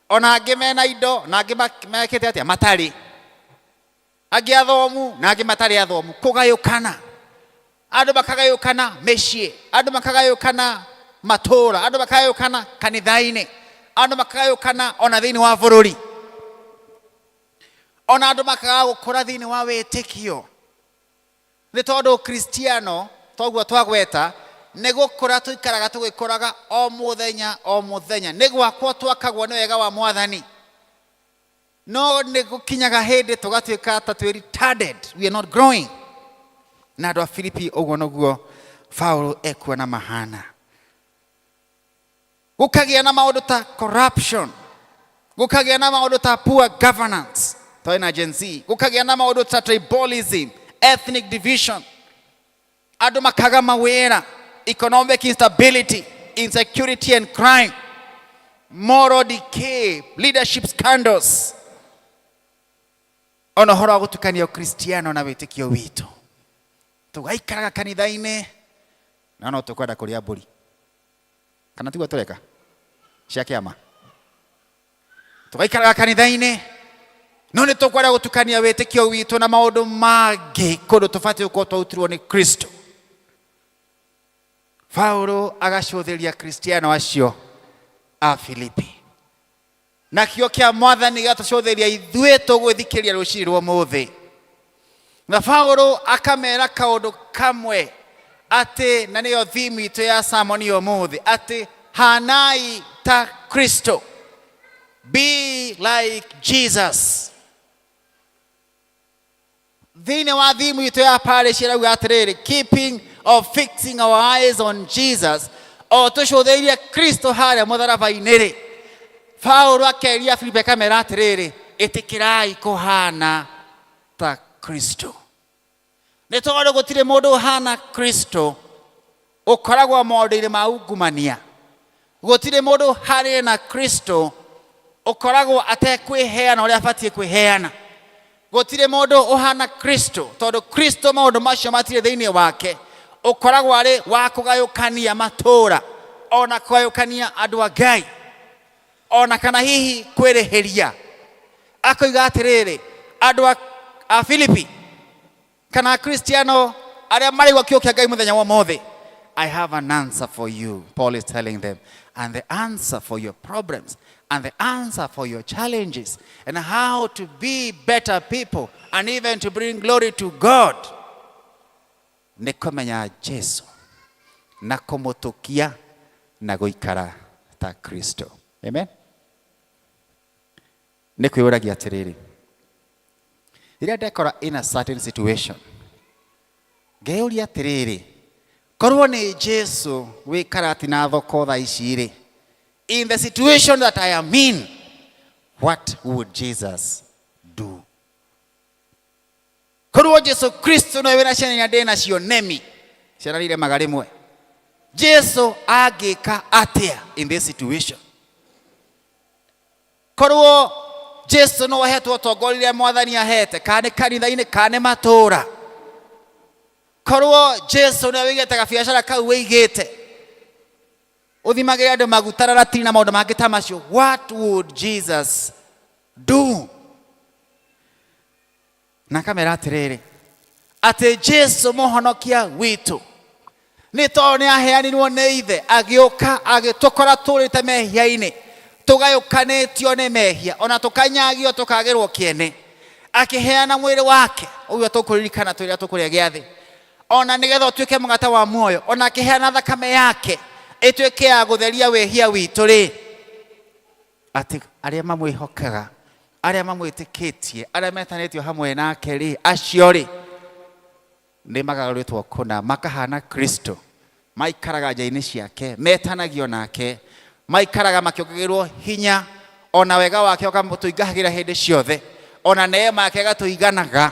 Ona angĩ mena indo na angĩ mekĩte atĩa? Matarĩ. Angĩ athomu na angĩ matarĩ athomu. Kũgayũkana. Andũ makagayũkana mĩciĩ, andũ makagayũkana matũũra, andũ makagayũkana kanitha-inĩ, andũ makagayũkana ona thĩinĩ wa bũrũri. Ona andũ makaga gũkũra thĩinĩ wa wĩtĩkio. Nĩ tondũ Kristiano toguo twagweta nĩ gũkũra tũikaraga tũgĩkũraga o mũthenya o mũthenya. Nĩ gwakwo twakagwo nĩ wega wa Mwathani. No nĩ gũkinyaga hĩndĩ tũgatuĩka ta twĩ retarded, we are not growing. Na andũ a Filipi ũguo nĩguo Paulo ekuona mahana. Gũkagĩa na maũndũ ta corruption, gũkagĩa na maũndũ ta poor governance, twarĩ na Gen Z, gũkagĩa na maũndũ ta tribalism, ethnic division, andũ makaga mawĩra, economic instability, insecurity and crime, moral decay, leadership scandals, ona ũhoro wa gũtukania ũkristiano na wĩtĩkio witũ. Tũgaikaraga kanitha-inĩ na no tũkwenda kũrĩa mbũri, kana tiguo tũreka cia kĩama? Tũgaikaraga kanitha-inĩ no nĩ tũkwenda gũtukania wĩtĩkio witũ na maũndũ mangĩ kũndũ tũbatiĩ gũkorwo twarutirwo nĩ Kristo. Paulo agacũthĩria Kristiano acio a Filipi, na kĩo kĩa Mwathani gĩgatũcũthĩria ithuĩ tũgwĩthikĩria rũcinĩ rwa ũmũthĩ. Na Paulo akamera kaũndũ kamwe atĩ, na nĩyo theme itũ ya sermon ya ũmũthĩ, atĩ hanai ta Kristo, be like Jesus. Thĩinĩ wa theme itũ ya parish ĩrauga atĩrĩrĩ, keeping or fixing our eyes on Jesus, o tũcũthĩirie Kristo harĩa mũtharaba-inĩ rĩ, Paulo akeria Filipi akamera atĩrĩrĩ, ĩtĩkĩrai kũhana ta Kristo. Nĩ tondũ gũtirĩ mũndũ ũhana Kristo ũkoragwo maũndũ-inĩ ma ungumania. Gũtirĩ mũndũ harĩ na Kristo ũkoragwo atekwĩheana ũrĩa abatiĩ kwĩheana. Gũtirĩ mũndũ ũhana Kristo, tondũ Kristo maũndũ macio matirĩ thĩinĩ wake, ũkoragwo arĩ wa kũgayũkania matũũra, ona kũgayũkania andũ a Ngai, ona kana hihi kwĩrĩhĩria. Akoiga atĩrĩrĩ, andũ a Filipi kana Kristiano arĩa maraigua kiugo kĩa Ngai mũthenya wa ũmũthĩ, I have an answer for you, Paul is telling them. And the answer for your problems, and the answer for your challenges, and how to be better people, and even to bring glory to God. Nĩ kũmenya Jesu, na kũmũtũkia, na gũikara ta Kristo. Amen? Nĩ kwĩyũragia atĩrĩrĩ, rĩrĩa ndekora in a certain situation, ngeyũria atĩrĩrĩ, korwo nĩ Jesu wĩ Karatina thoko thaa ici rĩ, in the situation that I am in, what would Jesus do? Korwo Jesu Kristo nowe wĩna ciana iria ndĩ nacio nemi, ciana iremaga rĩmwe, Jesu angĩka atĩa in this situation? Korwo Jesu no ahetwo ũtongoria ũrĩa Mwathani ahete, kana nĩ kanitha-inĩ kana nĩ matũũra, korwo Jesu nĩwe wĩigĩte gabiacara kau wĩigĩte ũthimagĩre andũ maguta na ratiri na maũndũ mangĩ ta macio, what would Jesus do? Na akamera atĩrĩrĩ, atĩ Jesu mũhonokia witũ nĩ tondũ nĩ aheanirwo nĩ ithe, agĩũka agĩtũkora tũrĩte mehia-inĩ, tũgayũkanĩtio nĩ mehia, ona tũkanyagio tũkagĩrwo kĩene, akĩheana mwĩrĩ wake ũguo tũkũririkana tũrĩa tũkũrĩa gĩathĩ, ona nĩgetha ũtuĩke mũgate wa muoyo, ona akĩheana thakame yake ĩtuĩke ya gũtheria wĩhia witũ rĩ, atĩ arĩa mamwĩhokaga, arĩa mamwĩtĩkĩtie, arĩa metanĩtio hamwe nake rĩ, acio rĩ nĩ magarũrĩtwo kũna makahana Kristo, maikaraga nja-inĩ ciake, metanagio nake, maikaraga makĩongagĩrwo hinya, ona wega wake ũkamũtũingahagĩra hĩndĩ ciothe, ona neema yake ĩgatũiganaga,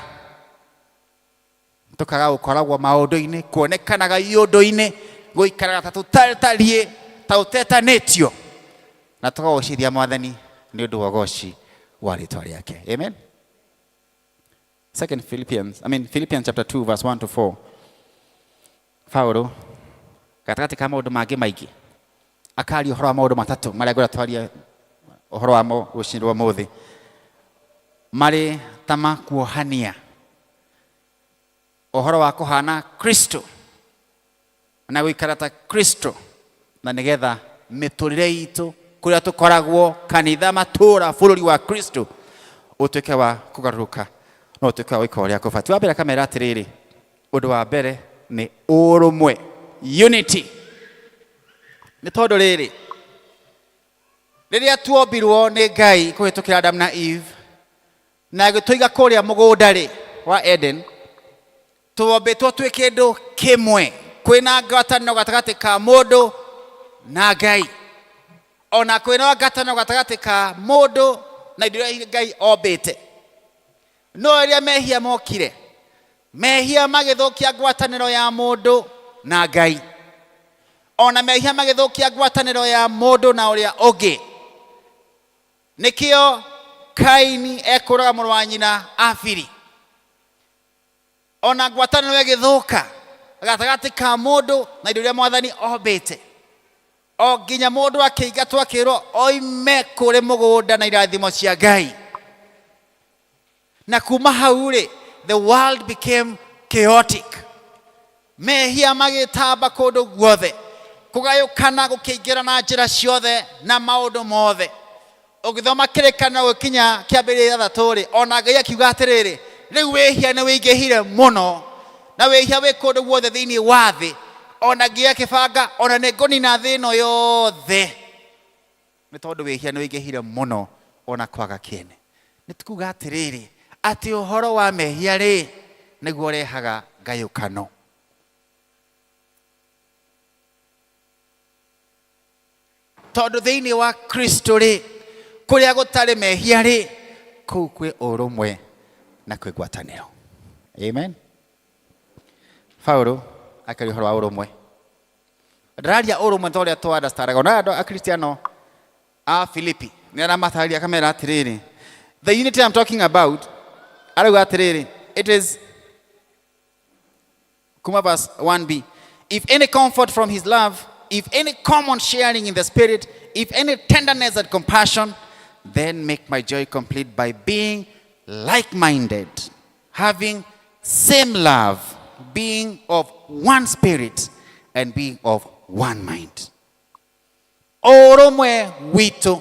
tũkaga gũkoragwo maũndũ-inĩ, kuonekanaga iũndũ-inĩ, gũikaraga ta tũtatariĩ, ta ũtetanĩtio. Na tũkagocithia Mwathani nĩ ũndũ wa ũgoci wa rĩtwa rĩake. Amen. Second Philippians, I mean Philippians chapter 2 verse 1 to 4. Paulo gatagatĩ ka maũndũ mangĩ maingĩ akaria ũhoro wa maũndũ matatũ marĩa ngwenda twarie ũhoro wamo rũcinĩ rwa ũmũthĩ, marĩ ta makuohania ũhoro wa kũhana Kristo na gũikara ta Kristo, na nĩgetha mĩtũrĩre itũ kũrĩa tũkoragwo kanitha, matũra, bũrũri wa Kristo ũtuĩke wa kũgarũrũka na ũtuĩke wa gwĩka ũrĩa kũbatiĩ. Wa mbere akamera atĩrĩrĩ, ũndũ wa mbere nĩ ũrũmwe, unity. Nĩ tondũ rĩrĩ, rĩrĩa tuombirwo nĩ Ngai kũhĩtũkĩra Adam na Eve na agĩtũiga kũrĩa mũgũnda rĩ wa Eden, tuombĩtwo twĩ kĩndũ kĩmwe, kwĩna ngwatanĩro gatagatĩ ka mũndũ na Ngai, ona kwĩna ngwatanĩro gatagatĩ ka mũndũ na indo iria Ngai ombĩte. No rĩrĩa mehia mokire, mehia magĩthũkia ngwatanĩro ya mũndũ na Ngai, ona mehia magĩthũkia ngwatanĩro ya mũndũ na ũrĩa ũngĩ. Nĩkĩo Kaini ekũraga mũrũ wa nyina Abili, ona ngwatanĩro ĩgĩthũka gatagatĩ ka mũndũ na indo iria Mwathani ombĩte, o nginya mũndũ akĩingatwo akĩrwo oime kũrĩ mũgũnda na irathimo cia Ngai. Na kuma hau rĩ, the world became chaotic, mehia magĩtamba kũndũ guothe, kũgayũkana gũkĩingĩra na njĩra ciothe na maũndũ mothe. Ũgĩthoma Kĩrĩkanĩro gũkinya kĩambĩrĩria ithathatũ rĩ, ona Ngai akiuga atĩrĩrĩ, rĩu wĩhia nĩ wĩingĩhire mũno na wĩhia wĩ kũndũ guothe thĩinĩ wa thĩ, ona Ngai akĩbanga ona nĩ ngũnina thĩ ĩno yothe nĩ tondũ wĩhia nĩ wĩingĩhire mũno ona kwaga kĩene. Nĩ tukuga atĩrĩrĩ, atĩ ũhoro wa mehia rĩ nĩguo ũrehaga ngayũkano. Tondũ thĩinĩ wa Kristo rĩ, kũrĩa gũtarĩ mehia rĩ, kũu kwĩ ũrũmwe na kwĩ ngwatanĩro. Amen. Paulo akaria ũhoro wa ũrũmwe. Ndararia ũrũmwe ta ũrĩa tũ understandaga. Ona andũ Akristiano a Filipi nĩ aramatarĩria akamera atĩrĩrĩ, the unity I'm talking about, arauga atĩrĩrĩ, it is kuma verse 1b, if any comfort from his love, if any common sharing in the spirit, if any tenderness and compassion, then make my joy complete by being like-minded, having same love, being of one spirit and being of one mind. Ũrũmwe witũ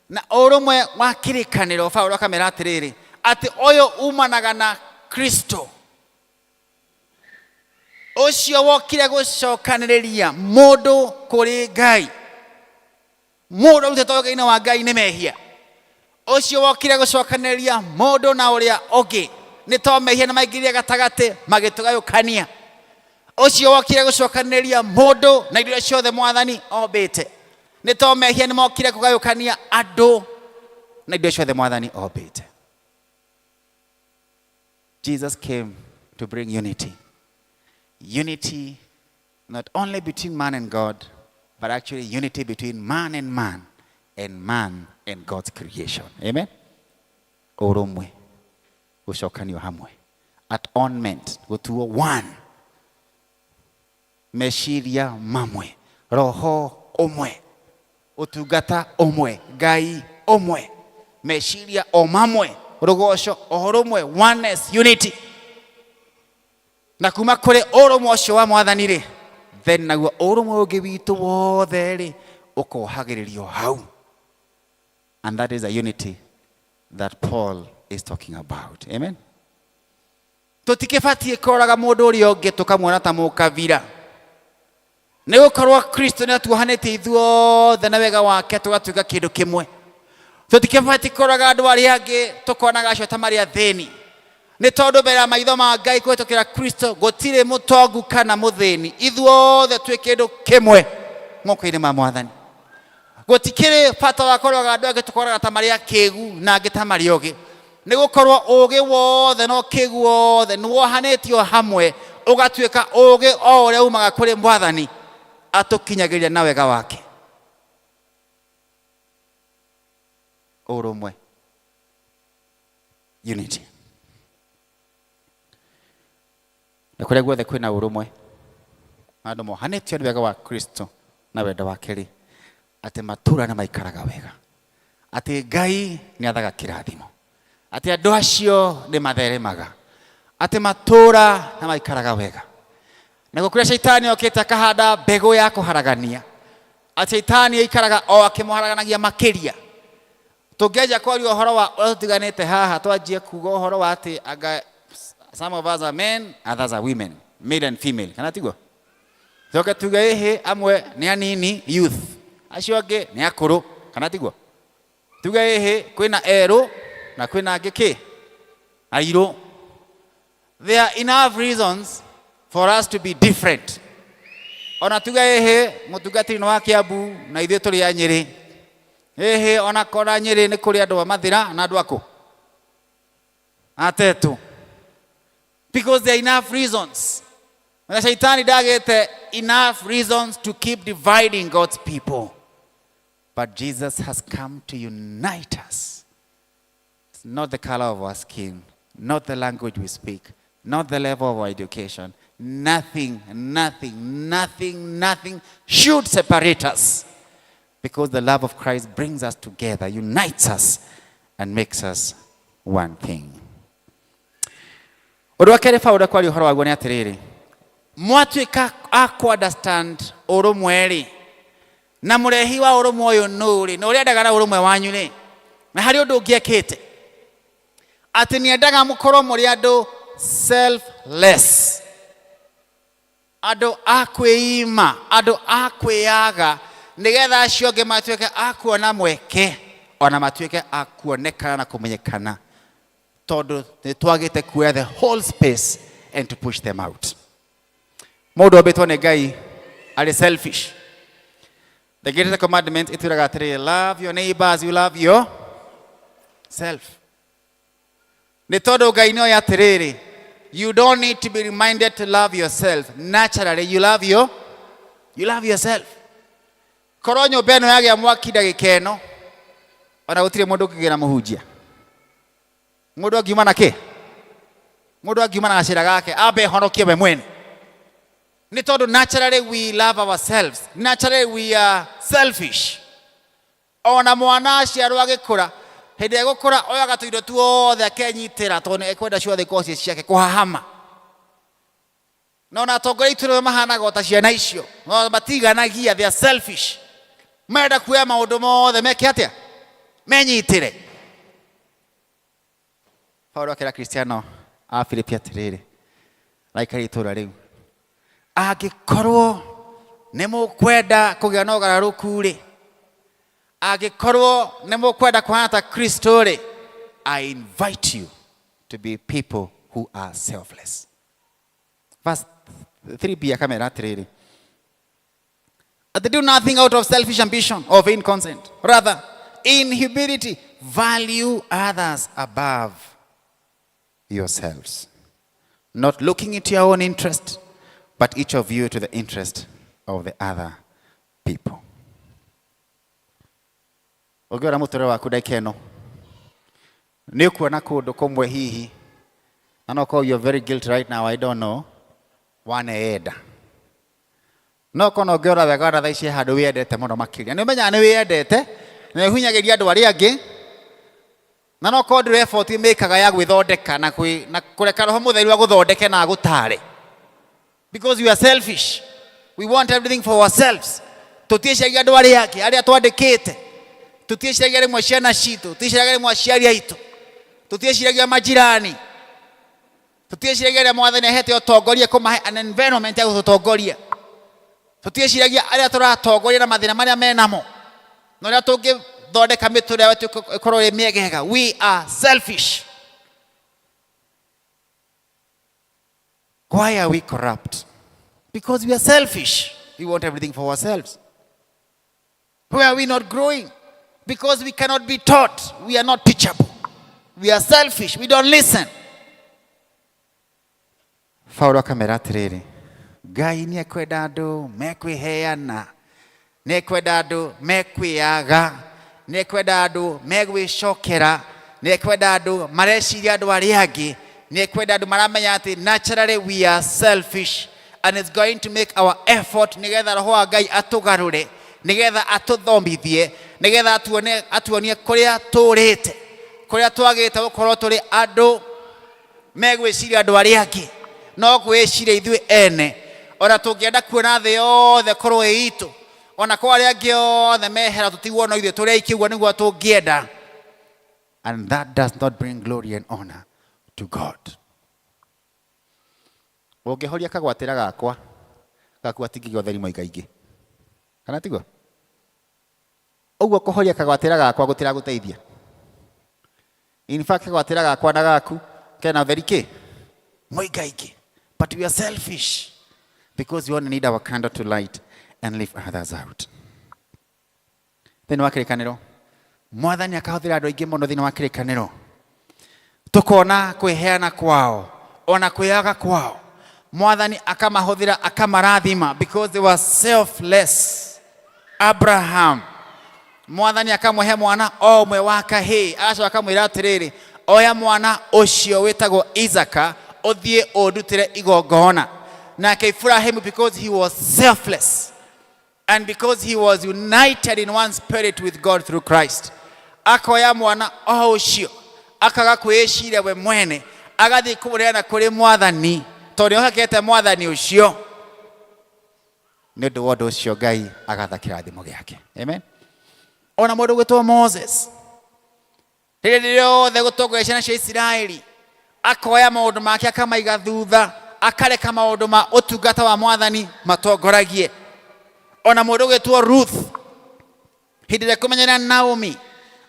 na ũrũmwe wa kĩrĩkanĩro, Paulo akamera atĩrĩrĩ, atĩ ũyũ umanaga na Kristo ũcio wokire gũcokanĩrĩria mũndũ kũrĩ Ngai, mũndũ arutĩtwo ũgĩ-inĩ wa Ngai nĩ mehia, ũcio wokire gũcokanĩrĩria mũndũ na ũrĩa ũngĩ nĩ to mehia nĩ maingĩrire gatagatĩ magĩtũgayũkania, ũcio wokire gũcokanĩrĩria mũndũ na indo iria ciothe Mwathani ombĩte nĩ to mehia nĩ mokire kũgayũkania andũ na indo ciothe Mwathani ombĩte. Jesus came to bring unity. Unity not only between man and God, but actually unity between man and man and man and God's creation. Amen? Ũrũmwe, gũcokanio hamwe. Atonement, gũtuo one. Meciria mamwe, roho ũmwe, ũtungata ũmwe, Ngai ũmwe, meciria o mamwe, rũgoco o rũmwe, oneness, unity. Na kuma kũrĩ ũrũmwe ũcio wa Mwathani rĩ, then naguo ũrũmwe ũngĩ witũ wothe rĩ ũkohagĩrĩrio hau. And that is a unity that Paul is talking about. Amen. Tũtikĩbatiĩ kũroraga mũndũ ũrĩa ũngĩ tũkamuona ta mũkabira, nĩ gũkorwo Kristo nĩ atuohanĩtie ithuothe na wega wake tũgatuĩka kĩndũ kĩmwe. Tũtikĩbatiĩ kũroraga andũ arĩa angĩ tũkonaga acio ta marĩ athĩni, nĩ tondũ mbere ya maitho ma Ngai kũhĩtũkĩra Kristo gũtirĩ mũtongu kana mũthĩni, ithuothe twĩ kĩndũ kĩmwe moko-inĩ ma Mwathani. Gũtikĩrĩ bata wa kũroraga andũ angĩ tũkoraga ta marĩ akĩgu na angĩ ta marĩ ogĩ, nĩ gũkorwo ũgĩ wothe na ũkĩgu wothe nĩ wohanĩtio hamwe ũgatuĩka ũgĩ o ũrĩa umaga kũrĩ Mwathani atũkinyagĩria na wega wake. Ũrũmwe, unity. Na kũrĩa guothe kwĩna ũrũmwe, andũ mohanĩtio nĩ wega wa Kristo na wendo wake rĩ, atĩ matũũra nĩ maikaraga wega, atĩ Ngai nĩ athaga kĩrathimo, atĩ andũ acio nĩ matheremaga, atĩ matũũra nĩ maikaraga wega. Naguo kũrĩa caitani okĩte akahanda mbegũ ya kũharagania, atĩ caitani aikaraga o akĩmũharaganagia makĩria. Tũngĩanjia kwaria ũhoro wa ũrĩa tũtiganĩte haha, twanjie kuga ũhoro wa atĩ anga some of us are men, others are women, male and female, kana tiguo? Coke tuge ĩhĩ amwe nĩ anini, youth, acio angĩ nĩ akũrũ, kana tiguo? Tuge ĩhĩ kwĩna erũ na kwĩna angĩ kĩ airũ. There are enough reasons for us to be different. Ona tuge ĩhĩ mũtungatĩri nĩ wa Kiambu na ithuĩ tũrĩ a Nyĩrĩ. Ĩhĩ ona kora Nyĩrĩ nĩ kũrĩ andũ a Mathĩra na andũ akũ atetũ. Because there are enough reasons. Na shaitani ndagĩte enough reasons to keep dividing God's people. But Jesus has come to unite us. It's not the color of our skin, not the language we speak, not the level of our education. Nothing, nothing, nothing, nothing should separate us. Because the love of Christ brings us together, unites us, and makes us one thing. Ũndũ wa kerĩ Paũlũ kwaria ũhoro waguo nĩ atĩrĩrĩ, mwatuĩka a kũ understand ũrũmwe rĩ, na mũrehi wa ũrũmwe ũyũ nũ rĩ, na ũrĩa endaga na ũrũmwe wanyu rĩ, na harĩ ũndũ ũngĩ ekĩte, atĩ nĩ endaga mũkorwo mũrĩ andũ selfless, andũ a kwĩima, andũ a kwĩyaga, nĩgetha acio angĩ matuĩke a kuona mweke, ona matuĩke a kuonekana na kũmenyekana, tondũ nĩ twagĩte kuoya the whole space and to push them out. Mũndũ ombĩtwo nĩ Ngai arĩ selfish. The greatest commandment ĩtwĩraga atĩrĩrĩ, love your neighbor as you love yourself. Nĩ tondũ Ngai nĩ oĩ atĩrĩrĩ, you don't need to be reminded to love yourself. Naturally you love your, you love yourself. Korwo nyũmba ĩno yagĩa mwaki ndagĩka ĩno, ona gũtirĩ mũndũ ũngĩgĩra mũhunjia. Mũndũ angiuma na kĩ? Mũndũ angiuma na gacĩra gake, ambe ehonokie we mwene. Nĩ tondũ naturally we love ourselves. Naturally we are selfish. Ona mwana aciarwo agĩkũra, hĩndĩ ĩrĩa egũkũra oyaga tũindo tuothe akenyitĩra tondũ nĩ ekwenda ciothe ikorwo ciĩ ciake kũhahama. Na ona atongoria aitũ rĩmwe mahanaga o ta ciana icio, no matiganagia, they are selfish. Marenda kuoya maũndũ mothe meke atĩa? Menyitĩre. Paulo akĩra Kristiano a Filipi atĩrĩrĩ, raikari itũũra rĩu, angĩkorwo nĩ mũkwenda kũgĩa na ũgarũrũku rĩ, angĩkorwo nĩ mũkwenda kũhana ta Kristo rĩ, I invite you to be people who are selfless. Verse 3b akamera atĩrĩrĩ, they do nothing out of selfish ambition or vain consent. Rather, in humility, value others above yourselves. Not looking into your own interest, but each of you to the interest of the other people. Ũngĩrora mũtũrĩre waku ndagĩka ĩno, nĩ ũkuona kũndũ kũmwe hihi, na no korwo you're very guilty right now, I don't know, waneyenda. No korwo ũngĩrora wega ona thaa ici he handũ wĩyendete mũno makĩria. Nĩ ũmenyaga nĩ wĩyendete, na nĩ ũhinyagĩria andũ arĩa angĩ, na no korwo ndũrĩ effort mĩkaga ya gwĩthondeka na, kwĩ, na kũreka roho mũtheru agũthondeke na agũtare. Because we are selfish. We want everything for ourselves. Tũtiĩciragia andũ arĩa angĩ, arĩa twandĩkĩte. Tũtiĩciragia rĩmwe ciana citũ, tũtiĩciragia rĩmwe aciari aitũ. Tũtiĩciragia majirani. Tũtiĩciragia arĩa mwathani ahete ũtongoria kũmahe an environment ya gũtũtongoria. Tũtiĩciragia arĩa tũratongoria na mathĩna marĩa menamo. Na ũrĩa tũngĩthondeka mĩtũrĩre yao ĩkorwo ĩ mĩegega. We are selfish. Why are we corrupt? Because we are selfish. We want everything for ourselves. Why are we not growing? Because we cannot be taught. We are not teachable. We are selfish. We don't listen. Paulo akamera atĩrĩrĩ, Ngai nĩ ekwenda andũ mekwĩheana, nĩ ekwenda andũ mekwĩyaga. Nĩ ekwenda andũ megwĩcokera. Nĩ ekwenda andũ mareciria andũ arĩa angĩ. Nĩ ekwenda andũ maramenya atĩ naturally we are selfish and it's going to make our effort nĩgetha roho wa Ngai atũgarũre, nĩgetha atũthomithie, nĩgetha atuone atuonie kũrĩa tũrĩte, kũrĩa twagĩte gũkorwo tũrĩ andũ megwĩciria andũ arĩa angĩ no kwĩciria ithuĩ ene. Ona tũngĩenda kuona thĩ yothe korwo ĩ itũ, ona kwa arĩa angĩ othe mehera tũtigwo no ithuĩ tũrĩ aiki, ũguo nĩguo tũngĩenda. And that does not bring glory and honor to God. Ũngĩhoria kagwatĩra gakwa gaku gatingĩgĩa ũtheri mũingaingĩ, kana tiguo? Ũguo kũhoria kagwatĩra gakwa gũtiragũteithia. In fact, kagwatĩra gakwa na gaku kena ũtheri kĩ mũingaingĩ, but we are selfish because we only need our candle to light and leave others out. Thĩinĩ wa kĩrĩkanĩro, Mwathani akahũthĩra andũ aingĩ mũno. Thĩinĩ wa kĩrĩkanĩro tũkona kwĩheana kwao ona kwĩyaga kwao. Mwathani akamahũthĩra, akamarathima because they were selfless. Abraham, Mwathani akamũhe mwana o ũmwe wa kahĩĩ, agacoka akamwĩra atĩrĩrĩ, "Oya mwana ũcio wĩtagwo Isaka ũthiĩ ũndutĩre igongona." Nake Ibrahimu, because he was selfless and because he was united in one spirit with God through Christ, akoya mwana o ũcio, akaga kwĩĩciria we mwene, agathiĩ kũmũneana kũrĩ Mwathani tondũ nĩohokete Mwathani ũcio. Nĩ ũndũ wa ũndũ ũcio Ngai agatha kĩrathimo gĩake. Amen. Ona mũndũ gwĩtwo Moses, rĩrĩa rĩothe gũtongoria ciana cia Isiraeli, akoya maũndũ make akamaiga thutha, akareka maũndũ ma ũtungata wa Mwathani matongoragie. Ona mũndũ gwĩtwo Ruth, hĩndĩ ĩrĩa kũmenyana Naomi,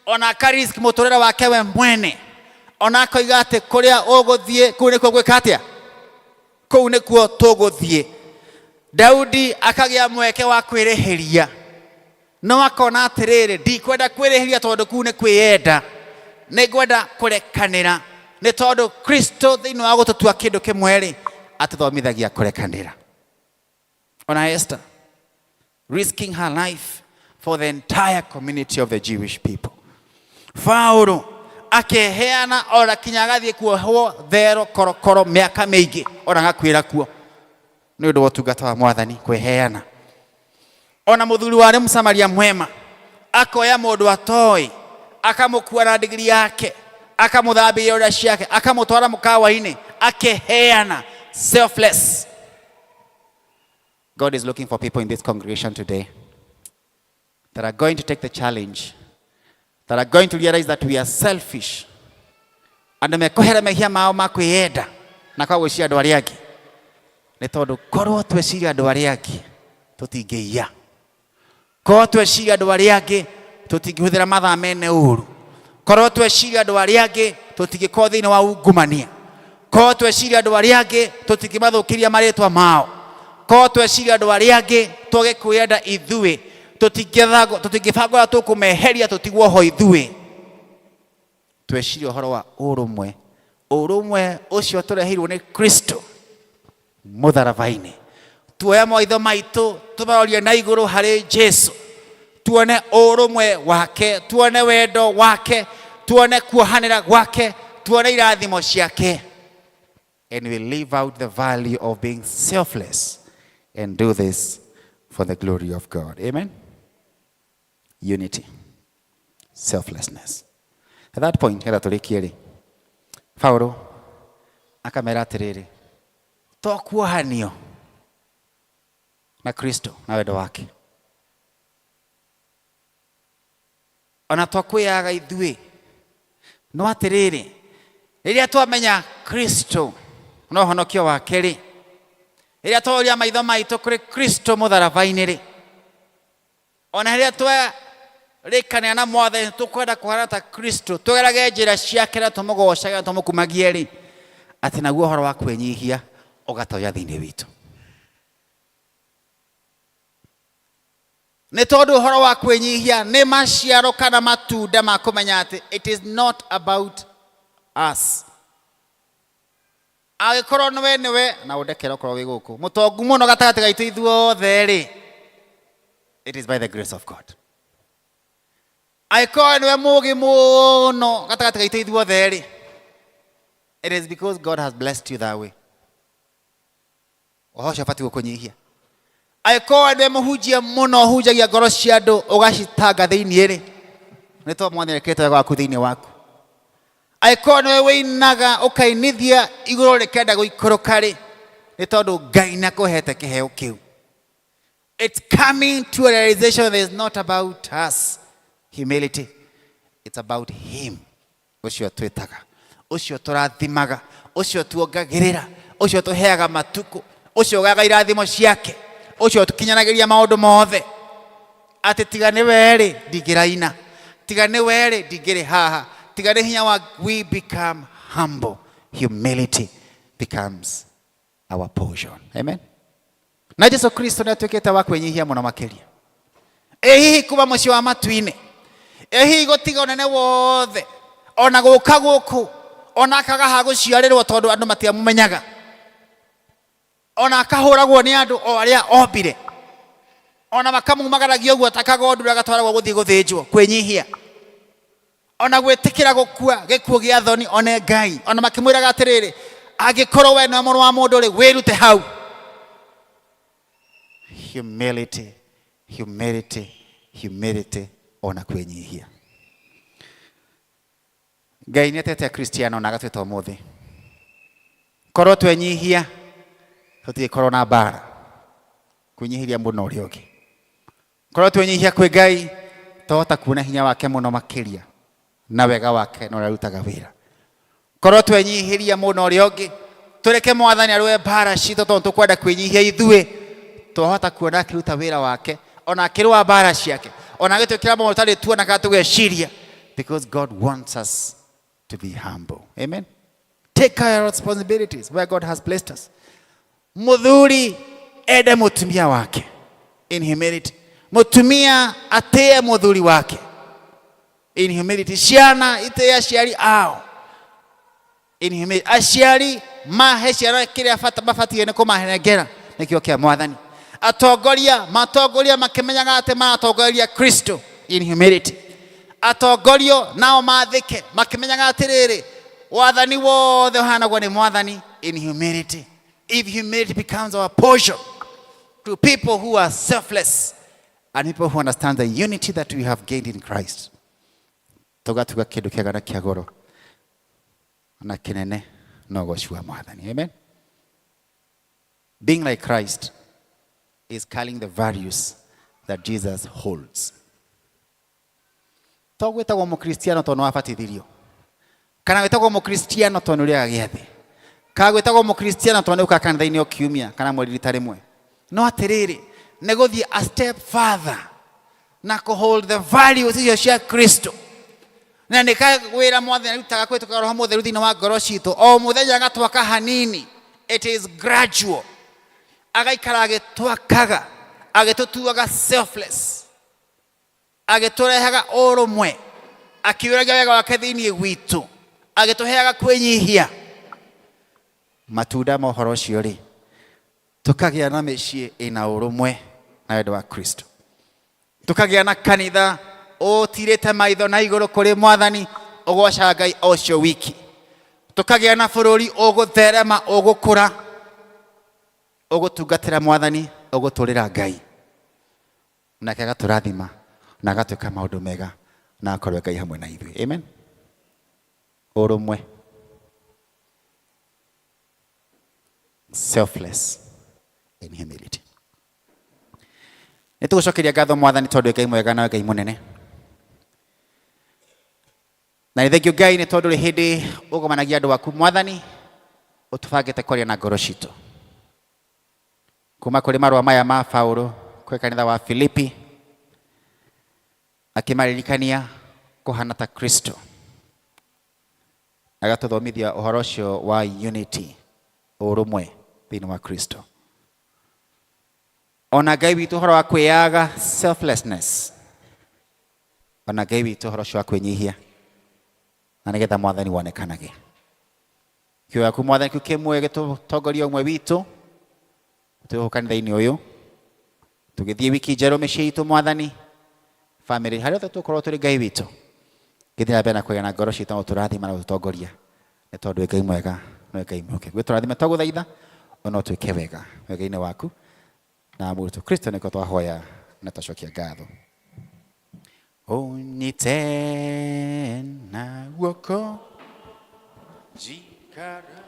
ona akarisk mũtũrĩre wake we mwene, ona akoiga atĩ kũrĩa ũgũthiĩ kũu nĩkuo gwĩka atĩa, kũu nĩkuo tũgũthiĩ. Daudi akagĩa mweke wa kwĩrĩhĩria, no akona atĩrĩrĩ, "Ndikwenda kwĩrĩhĩria tondũ kũu nĩ kwĩyenda. Nĩ ngwenda kũrekanĩra, nĩ tondũ Kristo thĩinĩ wa gũtũtua kĩndũ kĩmwe rĩ, atũthomithagia kũrekanĩra." Ona Esther risking her life for the entire community of the Jewish people. Paulo akeheana ona kinya agathiĩ kuohwo thero korokoro mĩaka mĩingĩ, ona agakuĩra kuo nĩ ũndũ wa ũtungata wa Mwathani, kwĩheana. Ona mũthuri warĩ Mũsamaria mwema akoya mũndũ atoĩ, akamũkua na ndigiri yake, akamũthambia ironda ciake, akamũtwara mũkawa-inĩ, akeheana, selfless. God is looking for people in this congregation today that are going to take the challenge, that are going to realize that we are selfish, andũ mekũhera mehia mao ma kwĩyenda na kwa gwĩciria andũ arĩa angĩ, nĩ tondũ korwo tweciria andũ arĩa angĩ tũtingĩiya, korwo tweciria andũ arĩa angĩ tũtingĩhũthĩra mathaa mene ũru, korwo tweciria andũ arĩa angĩ tũtingĩkorwo thĩinĩ wa ungumania, korwo tweciria andũ arĩa angĩ tũtingĩmathũkĩria marĩtwa mao, korwo tweciria andũ arĩa angĩ twage kwĩyenda ithuĩ, tũtingĩbanga ũrĩa tũkũmeheria tũtigwo ho ithuĩ. Tweciria ũhoro wa ũrũmwe, ũrũmwe ũcio tũreheirwo nĩ Kristo mũtharaba-inĩ. Tuoya maitho maitũ tũmarorie na igũrũ harĩ Jesu, tuone ũrũmwe wake, tuone wendo wake, tuone kuohanĩra gwake, tuone irathimo ciake, and we live out the value of being selfless and do this for the glory of God. Amen. Unity, selflessness. At that point, getha tũrĩkie rĩ, Paulo akamera atĩrĩrĩ, to kuohanio na Kristo na wendo wake, ona to kwĩyaga ithuĩ, no atĩrĩrĩ, rĩrĩa twamenya Kristo na ũhonokio wake rĩ, rĩrĩa twaũria maitho maitũ kũrĩ Kristo mũtharaba-inĩ rĩ, ona rĩrĩa twarĩkanĩra na Mwathani tũkwenda kũhana ta Kristo, tũgerage njĩra ciake na tũmũgocage na tũmũkumagie rĩ, atĩ naguo ũhoro wa kwĩnyihia ũgatonya thĩinĩ witũ, nĩ tondũ ũhoro wa kwĩnyihia nĩ maciaro kana matunda ma kũmenya atĩ it is not about us. Angĩkorwo nĩwe nĩwe na ũndekere okorwo wĩ gũkũ mũtongu mũno gatagatĩ gaitũ ithuothe rĩ, it is by the grace of God. Angĩkorwo nĩwe mũũgĩ mũno gatagatĩ gaitũ ithuothe rĩ, it is because God has blessed you that way. Ũhoro ũcio ũbatiĩ gũkũnyihia. Angĩkorwo nĩwe mũhunjia mũno ũhunjagia ngoro cia andũ ũgacitanga thĩinĩ rĩ, nĩ tondũ Mwathani ekĩrĩte wega waku thĩinĩ waku. Angĩkorwo nĩwe wĩinaga ũkainithia igũrũ rĩkenda gũikũrũka rĩ, nĩ tondũ Ngai nĩ akũhete kĩheo kĩu. It's coming to a realization that it's not about us, humility. It's about him. Ũcio twĩtaga, ũcio tũrathimaga, ũcio tuongagĩrĩra, ũcio tũheaga matukũ, ũcio ũgaga irathimo ciake, ũcio tũkinyanagĩria maũndũ mothe. Atĩ tiga nĩ we-rĩ, ndingĩraina. Tiga nĩ we-rĩ, ndingĩrĩ haha. Tiga nĩ hinya wa, we become humble. Humility becomes our portion. Amen. Na Jesu Kristo nĩ atuĩkĩte wa kwĩnyihia mũno makĩria. Ĩ hihi kuma mũciĩ wa matu-inĩ, ĩ hihi gũtiga ũnene wothe, ona gũka gũkũ, ona akaga ha gũciarĩrwo tondũ andũ matiamũmenyaga, ona akahũragwo nĩ andũ o arĩa ombire, ona makamumagaragia ũguo ta kagondu agatwaragwo gũthiĩ gũthĩnjwo, kwĩnyihia, ona gwĩtĩkĩra gũkua gĩkuũ gĩa thoni one Ngai, ona makĩmwĩraga atĩrĩrĩ, angĩkorwo we nĩwe mũrũ wa mũndũ rĩ, wĩrute hau. Humility, humility, humility, ona kwĩnyihia. Ngai nĩ etete Akristiano na agatwĩta ũmũthĩ. Korwo twenyihia tũtingĩkorwo na mbara, kwĩnyihĩria mũndũ na ũrĩa ũngĩ. Korwo twenyihia kwĩ Ngai twahota kuona hinya wake mũno makĩria na wega wake na ũrĩa arutaga wĩra. Korwo twenyihĩria mũndũ na ũrĩa ũngĩ, tũreke Mwathani arũe mbara citũ tondũ tũkwenda kwĩnyihia ithuĩ, twahota kuona akĩruta wĩra wake, ona akĩrũa mbara ciake, ona agĩtwĩkĩra maũndũ tũtarĩ tuona kana tũgeciria, because God wants us to be humble. Amen. Take our responsibilities where God has placed us. Mũthuri ende mũtumia wake in humility. Mũtumia atĩe mũthuri wake in humility. Ciana itĩe aciari ao in humility. Aciari mahe ciana kĩrĩa mabatiĩ nĩ kũmanengera nĩkĩo kĩa Mwathani. Atongoria matongoria makĩmenyaga atĩ maratongoria Kristo in humility. Atongorio nao mathĩke makĩmenyaga atĩrĩrĩ, wathani wothe ũhanagwo nĩ Mwathani in humility. If humility becomes our portion to people who are selfless and people who understand the unity that we have gained in Christ, tũgatuga kĩndũ kĩega na kĩa goro na kĩnene no ũgoci wa Mwathani. Amen. Being like Christ is carrying the values that Jesus holds. To gwĩtagwo mũkristiano tondũ nĩwabatithirio, kana gwĩtagwo mũkristiano tondũ nĩũrĩaga gĩathĩ, kana gwĩtagwo mũkristiano tondũ nĩũkaga kanitha-inĩ o kiumia kana mweri rita rĩmwe. No atĩrĩrĩ, nĩ gũthiĩ a step further na kũ hold the values icio cia Kristo. Na nĩ ka wĩra Mwathani arutaga kũhĩtũkĩra Roho Mũtheru thĩinĩ wa ngoro citũ, o mũthenya agatwaka hanini. It is gradual. Agaikara agĩtwakaga, agĩtũtuaga selfless, agĩtũrehaga ũrũmwe, akiũragia wega wake thĩinĩ gwitũ, agĩtũheaga kwĩnyihia. Matunda ma ũhoro ũcio rĩ, tũkagĩa na mĩciĩ ĩna ũrũmwe na wendo wa Kristo, tũkagĩa na kanitha ũtirĩte maitho na igũrũ kũrĩ Mwathani, ũgocaga Ngai o ũcio wiki, tũkagĩa na bũrũri ũgũtherema, ũgũkũra, ũgũtungatĩra Mwathani, ũgũtũrĩra Ngai, nake agatũrathima na agatwĩka maũndũ mega na akorwo Ngai hamwe na ithuĩ. Amen. Ũrũmwe, selfless in humility. Nĩ tũgũcokeria ngatho Mwathani tondũ Ngai mwega na Ngai mũnene. Na nĩ thengio Ngai nĩ tondũ rĩ hĩndĩ ũgomanagia andũ aku Mwathani, ũtũbangĩte kwaria na ngoro citũ. Kuma kũrĩ marũa maya ma Paulo kwĩ kanitha wa Filipi, akĩmaririkania kũhana ta Kristo, agatũthomithia ũhoro ũcio wa unity, ũrũmwe thĩinĩ wa Kristo. Ona Ngai witũ ũhoro wa kwĩyaga, selflessness, ona Ngai witũ ũhoro ũcio wa kwĩnyihia, na nĩgetha Mwathani wonekanage. Kiugo gĩaku Mwathani kĩu kĩmwe gĩtũtongoria ũmwe witũ twĩ gũkũ kanitha-inĩ ũyũ, tũgĩthiĩ wiki njerũ mĩciĩ itũ Mwathani, Family harĩa othe tũkorwo tũrĩ Ngai witũ, gĩthiĩ na mbere na kũgĩa na ngoro citũ na gũtũrathima na gũtũtongoria, nĩ tondũ wĩ Ngai mwega na wĩ Ngai mwĩhokeku. Wĩtũrathime twagũthaitha ona ũtwĩke wega wega-inĩ waku na mũrutwo Kristo nĩkĩo twahoya na twacokia ngatho. Ũnyite na guoko njikara.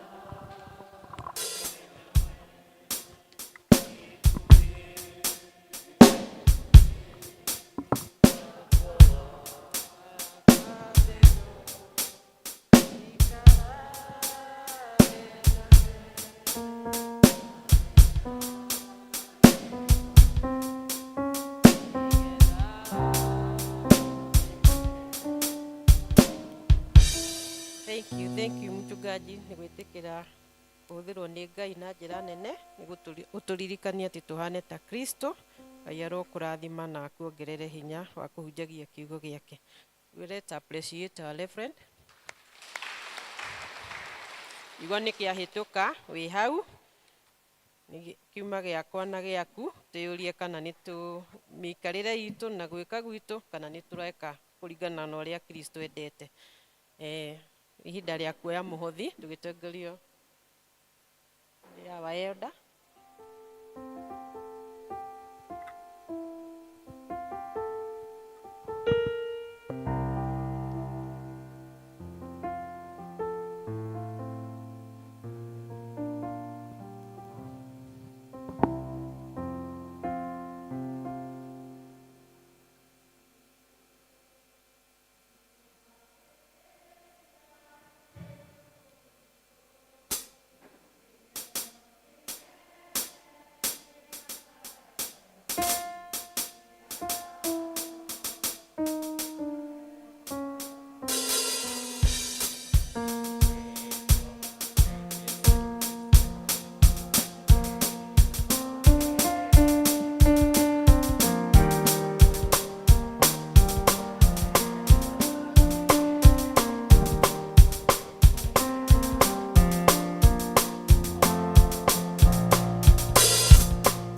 Thank you, thank you mchungaji nĩ gwĩtĩkĩra kũhũthĩrwo nĩ Ngai na njĩra nene nĩ gũtũririkania atĩ tũhane ta Kristo. Ngai arokũrathima na akuongerere hinya wa kũhunjagia kiugo gĩake. We let's appreciate our reverend. Igua nĩ kĩahĩtũka wĩ hau nĩ kiuma gĩakwa na gĩaku, twĩyũrie kana nĩ tũ mĩikarĩre itũ na gwĩka gwitũ kana nĩ tũreka kũringana na ũrĩa Kristo endete. Ihinda rĩa kuoya mũhothi tũgĩtongorio nĩ our elder.